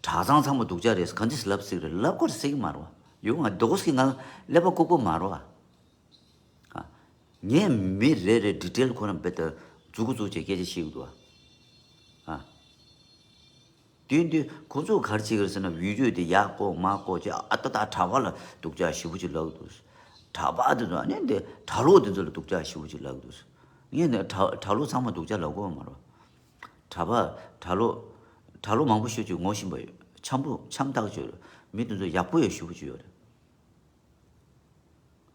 གྲྭ་ཚང་ཚང་མ་སྡུག་ཅག་རེད་ག་འདྲས་ལབ་སྲིད་རེད་ལབ་དགོས་སྲིད་ཀྱི་མ་རེད་བ། ཡོང་ང་དོ་གོ་སི་ང་ཀླད་པ་ལྐུགས་པ་མ་རེད་བ། ཨ། ངས་མི་རེ་རེ་ཌི་ཊེལ་ཁོ་རང་དཔེ་ལྟ་མཛུ་གུ་བཙུགས་བྱས་སྐད་ཆ་བཤད་ཀྱི་འདུག་ཨ། ཨ། དེ་དུས་ཁོ་ཚོ་ག་རེ་བྱེད་ཀྱི་རེད་ཟེར་ན་བི་ཌིའོ་དེ་ཡར་བཀོག་མར་བཀོག་བྱས་ཨ་ཏ་ཏ་གྲྭ་པ་ལ་སྡུག་ཅག་ཞེ་པོ་ཅིག་ལབ་ཀྱི་འདུག་གྲྭ་པ་དེ་ཚོ་ཨ་ནི་འདི་གྲྭ་ལོག་དེ་ཚོ་ལ་སྡུག་ཅག་ཞེ་པོ་ཅིག་ལབ་ཀྱི་འདུག་ངས་ནི་གྲྭ་གྲྭ་ལོག་ཚང་མ་སྡུག་ཅག་ལབ་ཀྱི་ཡོད་མ་རེད། གྲྭ་པ་གྲྭ་ལོག་གྲྭ་ལོག་མང་པོ་ཤོད་ཅིག་ངོ་ཤེས་པ་ཡོད། འཆམ་པོ་འཆམ་ཐག་ཆོད་རེད། མི་དེ་ཚོ་ཡག་པོ་ཡོད་ཞེ་པོ་ཅིག་ཡོད་རེད།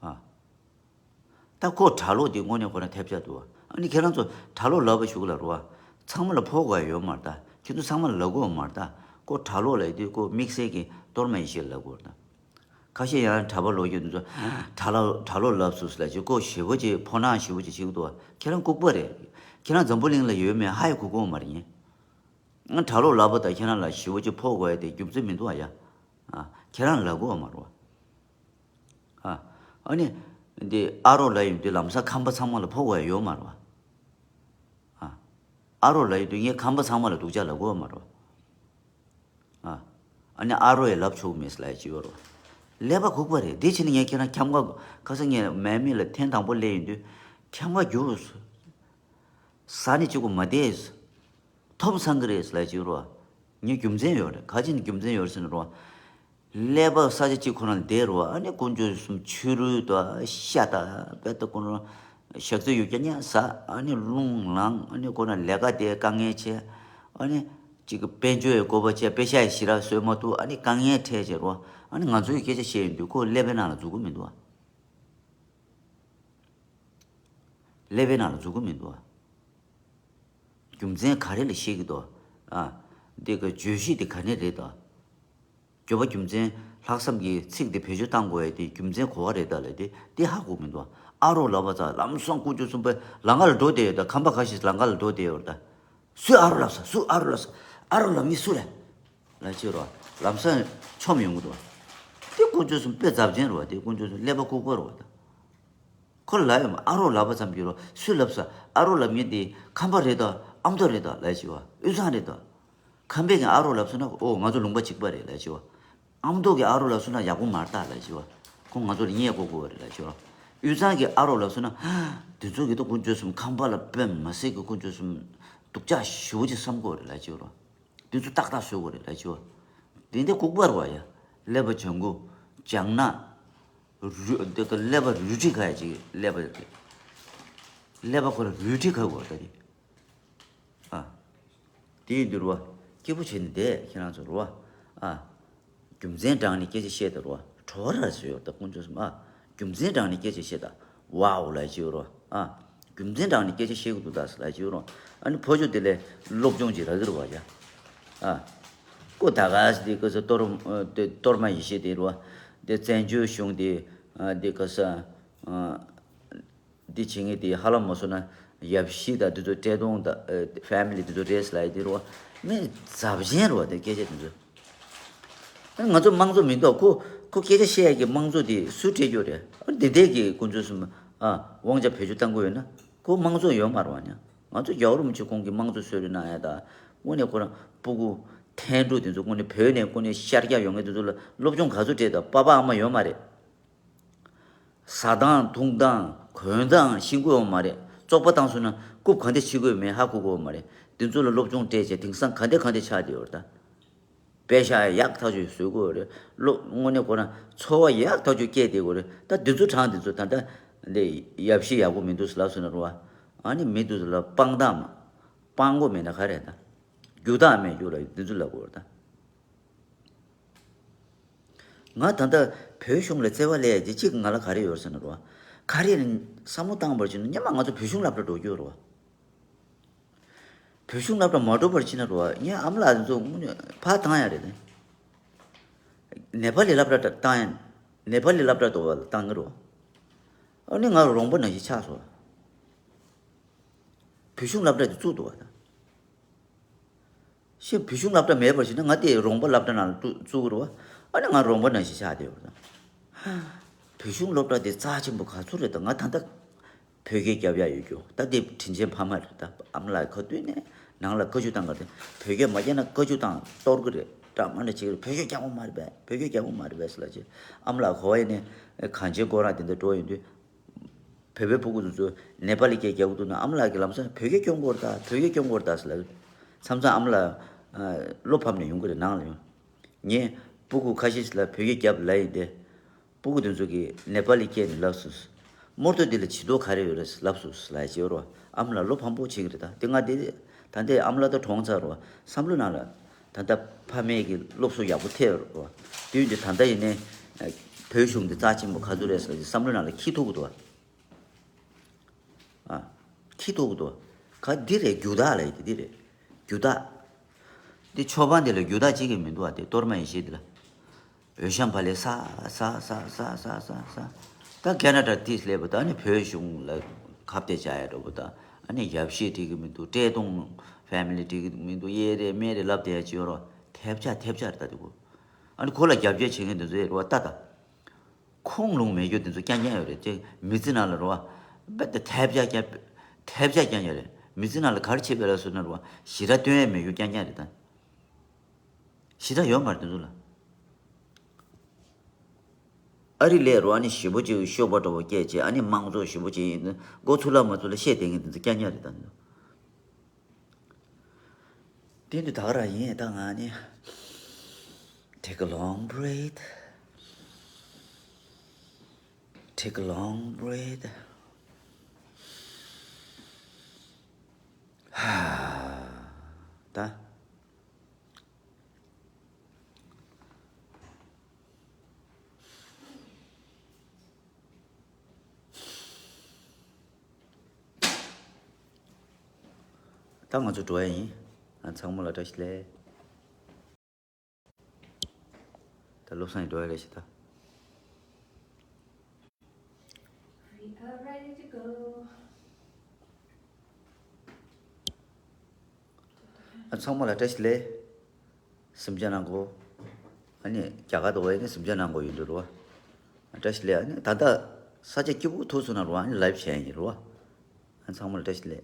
ཨ། ད་ཁོ་གྲྭ་ལོག་དེ་དངོས་གནས་ཁོ་རང་ཐེབས་ཆག་འདུག་ཨ་ནི་ཁྱེད་རང་ཚོ་གྲྭ་ལོག་ལབ་པ་ཞུ་གི་ལ་རོ། ཚང་མ་ལ་ཕོག་དགོས་ཡ་ཡོད་མ་རེད་ད། ཁྱེད་ཚོ་ཚང་མ་ལ་ལབ་དགོས་མ་རེད་ད། ཁོ་གྲྭ་ལོག་ལབ་དུས་ཁོ་དམིགས་བསལ་གྱི་གཏོར་མ་ཡེ་ཤེས་ལབ་དགོས་རེད་ད། ཁ་ཤས་ཡང་གྲྭ་པ་ལོག་རྒྱུ་འདི་ཚོ་གྲྭ་ལོག་གྲྭ་ལོག་ལབ་སོང་ཟེར་ལབ་ཅིག་ཁོ་ཞེ་པོ་ཅིག་ཕོ་ནག་ཞེ་པོ་ཅིག་བྱེད་ཀྱི་འདུག་ཁྱེད་རང་ལྐུགས་པ་རེད། ཁྱེད་རང་འཛམ་བུ་གླིང་ལ་ཡོད་མེད་ཧ་ཡང་གོ་གི་ཡོད་མ་རེད་ཡིན། ང་གྲྭ་ལོག་ལབ་པ་དང་ཁྱེད་རང་ལ་ཞེ་པོ་ཅིག་ཕོག་དགོས་ཡ་དེ་རྒྱུ་མཚན་མི་འདུག་ཨ་ཡ། ཨ། ཁྱེད་རང་ལབ་དགོས་ཡ་མ་རེད་བ། ཨ། ཨ་ནི། འདི་ཨ་རོགས་ལབ་ཡོང་དུས་ལམ་སང་ཁམས་པ་ཚང་མ་ལ་ཕོག་དགོས་ཡ་ཡོད་མ་རེད་བ། ཨ། ཨ་རོགས་ལབ་ཡོང་དུས་ངས་ཁམས་པ་ཚང་མ་ལ་སྡུག་ཅག་ལབ་དགོས་ཡ་མ་རེད་བ། ཨ། ཨ་ནི་ཨ་རོགས་ཡ་ལབ་ཆོག་མེད་ལབ་ཡ་ཅིག་ཡོད་རེད་བ། ཀླད་པ་ལྐུགས་པ་རེད་དེ་ཕྱིན་ངས་ཁྱེད་རང་ཁམས་པ་ཁ་སང་ངས་མའི་མི་ལ་ཐེངས་དང་པོ་སླེབས་ཡོང་དུས་ཁམས་པ་རྒྱུགས། ས་ནི་གཅིག་པུ་མ་བསྡད། ཐོབ་ཚང་གི་རེད་ལབ་ཡ་ཅིག་ཡོད་རེད་བ། ངས་རྒྱུ་མཚན་ཡོད་རེད་ག་ཅི་ནས་རྒྱུ་མཚན་ཡོད་རེད་ཟེར་ན་རོ། ཀླད་པ་ས་ཆ་གཅིག་ཁོ་རང་བསྡད་རོ། ཨ་ནི་དཀོན་མཆོག་གསུམ་ཕྱི་རོལ་དུ་ཤ་དང་དཔེ་ལྟ་ཁོ་རང་ཞག་རྩི་ཡོད་ཀྱང་ཉན་ཟ། ཨ་ནི་རླུང་ལངས། ཨ་ནི་ཁོ་རང་ལས་ཀ་དེ་དཀའ་ངལ་ཆེ། ཨ་ནི་གཅིག་གི་དཔལ་འབྱོར་ཡི་དགོས་པ་ཆེ། པེ་ཤ་ཡི་ཞེ་དྲག་བཟོས་མ་ཐུབ། ཨ་ནི་དཀའ་ངལ་འཕྲད་བྱེད་རོ། ཨ་ནི་ང་ཚོ་ཡི་སྐད་ཆ་བཤད་ཡོང་དུས་ཁོ་ཀླད་པའི་ནང་ལ་འཛུལ་གི་མི་འདུག་ཨ། ཀླད་པའི་ནང་ལ་འཛུལ་གི་མི་འདུག་ཨ། རྒྱུ་མཚན་ག་རེ་ལ་བཤད་ཀྱི་འདུག་ཨ། འདི་གི་བརྗོད་གཞི་དེ་ག་ནས་རེད་དོ། སྐྱོབ་པ་རྒྱུ་མཚན་ལྷག་བསམ་གྱི་ཚིག་དེ་བེད་སྤྱོད་བཏང་དགོས་ཡ་དེ་རྒྱུ་མཚན་ག་བ་རེད་ད་ལབ་དེ་དེ་ཧ་གོ་མི་འདུག་ཨ། ཨ་རོགས་ལབ་པ་ཙང་ལམ་སང་དཀོན་མཆོག་གསུམ་པོ་ལམ་ཁ་ལ་འགྲོ་བསྡད་ཡོད་ད། ཁམས་པ་ཁ་ཤས་ལམ་ཁ་ལ་འགྲོ་བསྡད་ཡོད་ད། སུས་ཨ་རོགས་ལབ་ས། སུས་ཨ་རོགས་ལབ་ས། ཨ་རོགས་ལབ་མི་སུ་རེད། ལབ་ཅིག་རོ། ལམ་སང་མཆོངས་ཡོང་གི་འདུག་ཨ། དེ་དཀོན་མཆོག་གསུམ་དཔེ་རྫབ་ཆེན་རོ། དེ་དཀོན་མཆོག་གསུམ་ཀླད་པ་ལྐུགས་པ་རོ་ད། ཁོ་ལ་ཡང་ཨ་རོགས་ལབ་པ་ཙམ་གྱིས་རོ། སུས་ལབ་ས། ཨ་རོགས་ལབ་མཁན་དེ་ཁམས་པ་རེད་དོ། ཨ་མདོ་རེད་དོ་ལབ་ཅིག་བ། དབུས་གཙང་རེད་དོ། ཁམས་པས་ཀྱང་ཨ་རོགས་ལབ་སོང་ན་ཨོ་ང་ཚོ་ལུང་པ་གཅིག་པ་རེད་ལབ་ཅིག་བ། ཨ་མདོ་གིས་ཨ་རོགས་ལབ་སོང་ན་ཡག་པོ་མ་རེད་ད་ལབ་ཅིག་བ། ཁོ་ང་ཚོ་ལ་བརྙས་དགོས་དགོས་པ་རེད་ལབ་ཅིག་བ། དབུས་གཙང་གིས་ཨ་རོགས་ལབ་སོང་ན་དེ་ཚོ་གི་ད་དཀོན་མཆོག་གསུམ་ཁམས་པ་ལ་དཔེ་མ་སྲིད་ཀྱི་དཀོན་མཆོག་གསུམ་ སྡུག་ཅག་ཞེ་པོ་ཅིག་བསམ་དགོས་རེད་ལབ་ཀྱི་ཡོད་རེད། དེ་ཚོ་ཏག་ཏག་བཟོ་དགོས་རེད་ལབ་ཀྱི་ཡོད། དེ་འདྲ་ལྐུགས་པ་རེད་བ་ཡ། ཀླད་པ་ལྗང་ཁུ། ལྗང་ནག་རུ་དེ་ག་ཀླད་པ་རུལ་དྲི་ཁ་ཡ་ཅིག་ཀླད་པ་རེད། ཀླད་པ་ཁོ་ར་རུལ་དྲི་ཁ་དགོས་ད་དེ། ཨ། དེ་ཡིན་དུས་རེད་བ། སྐྱིད་པོ་བྱས་ནས་བསྡད་ཁྱེད་རང་ཚོ་རེད་བ། ཨ། རྒྱུ་མཚན་དྲངས་ནས་སྐད་ཆ་བཤད་དང་རོ། བྲོ་བ་ར་བཟོས་ཡོད་ད་ཁོང་ཚོ་སུམ་ཨ། རྒྱུ་མཚན་དྲངས་ནས་སྐད་ཆ་བཤད་དང་། ཝའོ་ལབ་ཀྱི་ཡོད་རོ། ཨ། རྒྱུ་མཚན་དྲངས་ནས་སྐད་ཆ་བཤད་གི་འདུག་ད་ལབ་ཀྱི་ཡོད་རོ། ཨ་ནི་ཕོ་ཆོ་དེ་ལས་སློབ་སྦྱོང་ཅིག་རག་གི་རེད་བ་ཡ། ཨ། ཁོ་ད་ག་སི་དེ་ག་ས་གཏོར་དེ་གཏོར་མ་ཡེ་ཤེས་དེ་རོ། དེ་བཙན་བྱོལ་གཞུང་དེ་ཨ་དེ་ག་ས་ཨ། འདི་བྱེད་ངེས་དེ་ཧ་ལམ་མ་སོང་ན་ཡབ་གཞིས་དང་འདི་ཚོ་བཀྲས་མཐོང་དང་ཨ་ཕེ་མི་ལི་འདི་ཚོ་རེད་ལབ་ཡ་དེ་རེད་བ། མི་རྫབ་ཆེན་རེད་བ་དེ་སྐད་ཆ་དེ་ཚོ། ཨ་ང་ཚོ་དམངས་གཙོ་མི་འདུག་ཁོ་ཁོ་སྐད་ཆ་བཤད་ཡ་གི་དམངས་གཙོ་དེ་སུས་སྤྲད་རྒྱུ་རེད། ཨ་འདི་འདྲས་ཀྱི་ཁོ་ཚོ་སུམ་ཨ་དབང་ཆ་བེད་སྤྱོད་བཏང་གི་ཡོད་ན་ཁོ་དམངས་གཙོ་ཡོད་མ་རེད་བ་ཉ། ང་ཚོ་རྒྱལ་བ་རིན་པོ་ཆེ་ཁོང་གིས་དམངས་གཙོ་གསོལ་རས་གནང་ཡ་དང་དངོས་གནས་ཁོ་རང་སྤུ་གུ་འཐེན་ཕྲུག་དེ་ཚོ་དངོས་གནས་བོད་ནས་དངོས་གནས་ཤར་རྒྱག་ཡོང་མཁན་དེ་ཚོ་ལ་སློབ་སྦྱོང་ག་ཚོད་སྤྲད་དང་པ་ཕ་ཨ་མ་ཡོད་མ་རེད། ཟ་སྟངས་འཐུང་སྟངས་གོན་སྟངས་ཤེས་ཀྱི་ཡོད་མ་རེད། བཙོག་པ་བཏང་སོང་ན་རྐུབ་ག་འདྲ་ཕྱིས་ཀྱི་ཡོད་མེད་ཧ་གོ་གི་ཡོད་མ་རེད། འདི་ཚོ་ལ་སློབ་སྦྱོང་སྤྲད་བྱས་དེང་སང་ག་འདྲ་ག་འདྲ་ཆགས་བསྡད་ཡོད་རེད་ད། པེ་ཤག་ཡག་ཐག་ཆོད་བཟོས་ཀྱི་ཡོད་རེད། སློབ་དངོས་གནས་ཁོ་རང་འཚོ་བ་ཡག་ཐག་ཆོད་སྐྱེལ་བསྡད་ཀྱི་ཡོད་རེད། ད་འདི་ཚོ་གྲངས་འདི་ཚོ་ད་ལྟ་འདི་ཡབ་གཞིས་ཡག་པོ་མི་འདུག་ཟེར་ལབ་སོང་ན་རེད་བ། ཨ་ནི་མི་འདུག་ཟེར་ལབ་སྤང་སྟངས་མ་སྤང་དགོས་མེད་ན་ག་རེད་ད། རྒྱུ་དག་མེད་རྒྱུ་ལ་འདི་ཚོ་ལབ་ཀྱི་ཡོད་རེད་ད། ང་ད་ལྟ་བོད་གཞུང་ལ་བརྩེ་བ་སླེབས་ཡ་དེ་གཅིག་ང་ལ་ག་རེ་ཡོད་ཟེར་ན་རོ། ག་རེ་བསམ་བློ་བཏང་བར་བྱས་ན་སྔོན་མ་ང་ཚོ་བོད་གཞུང་སློབ་གྲྭ་འགྲོ་རྒྱུ་རོ། བོད་གཞུང་སློབ་གྲྭ་མ་འགྲོ་བར་བྱས་ན་རོ་ངའི་ཨ་མ་ལགས་ཚོ་དངོས་གནས་ཕར་བཏང་ཡ་རེད་དེ། ནེ་པ་ལི་སློབ་གྲྭ་བཏང་ཡ། ནེ་པ་ལི་སློབ་གྲྭ་འགྲོ་བ་ལ་བཏང་གི་རོ། ཨ་ནི་ང་རོང་པ་ནང་བཞིན་ཆགས་སོང་། བོད་གཞུང་སློབ་གྲྭ་དེ་བཙུགས་འདུག་བ་དང་། ཤེས་བོད་གཞུང་སློབ་གྲྭ་མེད་པར་བྱས་ན་ང་དེ་རོང་པ་སློབ་གྲྭ་ནང་ལ་བཙུགས་བཙུགས་རོ། ཨ་ནི་ང་རོང་པ་ནང་བཞིན་ཆགས་བསྡད་ཡོད་རེད། བོད་གཞུང་སློབ་གྲྭ་དེ་རྩ་ཆེན་པོ་ག་ཚོད་རེད་ད། ང་ད་ལྟ་བོད་སྐད་རྒྱབ་ཡག་ཡོད་རྒྱུ་ད་དེ་དྲིན་ཆེན་ཕ་མ་རེད་ད། ཨ་མ་ལགས་ཁ་སྟོན་ནས་ནང་ལ་བཀའ་བཀྱོན་བཏང་ག་དེ་བོད་སྐད་མ་རྒྱབ་ན་བཀའ་བཀྱོན་བཏང་གཏོར་གི་རེད། འདྲ་མ་འདྲ་བྱེད་ཀྱི་རེད། བོད་སྐད་རྒྱབ་དགོས་མ་རེད་པས། བོད་སྐད་རྒྱབ་དགོས་མ་རེད་པས་ཟེར་ལབ་བྱས། ཨ་མ་ལགས་གོ་བ་ཡིན་ནས་གངས་ཅན་སྐོར་ར་དེ་འདྲ་འགྲོ་ཡོང་དུས། བོད་པའི་སྤུ་གུ་དེ་ཚོ་ནེ་པ་ལི་སྐད་རྒྱག་གི་འདུག་ན་ཨ་མ་ལགས་ཀྱིས་ལམ་སང་བོད་སྐད་སྐྱོན་དགོས་རེད་ད། བོད་སྐད་སྐྱོན་དགོས་རེད་ད་ཟེར་ལབ། མཚམས་མཚམས་ཨ་མ་ལགས་ཨ་བློ་ཕམ་ནས་ཡོང་གི་རེད་ནང་ལ་ཡོང་། ངས་སྤུ་གུ་ཁ་ཤས་ཤིག་ལ་བོད་སྐད་རྒྱབ་ལབ་ཡིན་ཏེ། སྤུ་གུ་དེ་ཚོ་གིས་ནེ་པ་ལི་སྐད་ནས་ལབ་སོང་། རྨོ་ཏོ་འདི་ལ་བྱི་དོར་ག་རེ་ཡོད་རེད་ལབ་སོང་ལབ་བྱས་རོ། ཨ་མ་ལགས་བློ་ཕམ་པོ་བྱེད་ཀྱི་རེད་ད། དེ་ང་དེ་ད་ལྟའི་ཨ་མ་ལགས་ད་གྲོངས་ཚར་རོ། བསམ་བློ་ནང་ལ་ད་ལྟ་ཕ་མས་ཀྱི་སློབ་གསོ་ཡག་པོ་ཐེབས་རོ། དུས་འདི་ད་ལྟ་ཡིན་ནའི་བོད་གཞུང་འདི་རྩ་ཆེན་པོ་ག་ཚོད་རེད་ཟེར་བསམ་བློ་ནང་ལ་འཁྱེར་ཐུབ་ཀྱི་འདུག་བ། ཨ། འཁྱེར་ཐུབ་ཀྱི་འདུག་བ། ག་འདི་རེད་རྒྱུ་དག་ལ་ཡིན་ཏེ་འདི་རེད། རྒྱུ་དག་འདི་ཆོས་པ་འདི་ལ་རྒྱུ་དག་གཅིག་གི་མི་འདུག་བ། དེ་གཏོར་མ་ཡེ་ཤེས་འདི་ལ། འོད་ཤམ་བྷ་ལེ་ས་ས་ས། ད་ཁེ་ན་ཌ་དེ་སླེབས་པ་དང་ནི་བོད་གཞུང་ལ་ཁ་གཏད་བཅག་ཡ་འགྲོ་བ་དང་ཨ་ནི་ཡབ་གཞིས་འགྲིག་གི་མི་འདུག་བཀྲས་མཐོང་ཕེ་མི་ལི་འགྲིག་གི་མི་འདུག་ཡེ་རེད་མེ་རེད་ལབ་བསྡད་ཡ་ཅིག་ཡོད་རོ། ཐེབས་ཆག་ཐེབས་ཆག་རེད་ད་དེ་གོ། ཨ་ནི་ཁོ་ལ་རྒྱབ་སྐྱོར་བྱེད་མཁན་དེ་ཚོ་ཡོད་རོ་ལྟ་ད། ཁུངས་ལུང་མེད་རྒྱུ་དེ་ཚོ་རྐྱང་རྐྱང་ཡོད་རེད་ཅེས་མི་ཚེ་ནང་ལ་རོ། རྦད་དེ་ཐེབས་ཆག་རྐྱང་ཐེབས་ཆག་རྐྱང་ཡོད་རེད། མི་ཚེ་ནང་ལ་ག་རེ་བྱེད་པ་ལ་སོང་ན་རོ་ཞེ་དྲག་སྟོན་ཡ་མེད་རྒྱུ་རྐྱང་རྐྱང་རེད་ད། ཞེ་དྲག་ཡོད་མ་རེད་དེ་ཚོ་ལ། ཨ་རི་ལས་རོ་ཨ་ནི་ཞེ་པོ་ཅིག་གཤོག་པ་འདྲ་བོ་སྐྱེས་བྱས་ཨ་ནི་དམངས་གཙོ་ཞེ་པོ་ཅིག་ཡིན་མགོ་ཚུགས་ལ་མ་ཚུགས་ལ་བཤད་བསྡད་མཁན་དེ་ཚོ་རྐྱང་རྐྱང་རེད་ད། དེ་འདི་ད་ག་རང་ཡིན་ད་ང་ནི། Take a long breath. Take a long breath. ད། ད་ང་ཚོ་འགྲོ་ཡ་ཡིན། ཨ་ཚང་མ་ལ་བཀྲ་ཤིས་བདེ་ལེགས། ད་བློ་བཟང་ཡིན་འགྲོ་ཡ་རེད་ཤི་ད། We are ready to go. ཨ་ཚང་མ་ལ་བཀྲ་ཤིས་བདེ་ལེགས། གཟིམ་འཇག་གནང་གོ། ཨ་ནི་རྒྱ་གར་དུ་བས་ནི་གཟིམ་འཇག་གནང་གོ་ཡིན་འགྲོ་རོ། བཀྲ་ཤིས་བདེ་ལེགས། ཨ་ནི་ད་ལྟ་ས་ཆ་སྐྱིད་པོ་ཐུག་སོང་ན་རོ་ཨ་ནི་ལའིབ་བྱས་ཡིན་རོ། ཨ་ཚང་མ་ལ་བཀྲ་ཤིས་བདེ་ལེགས།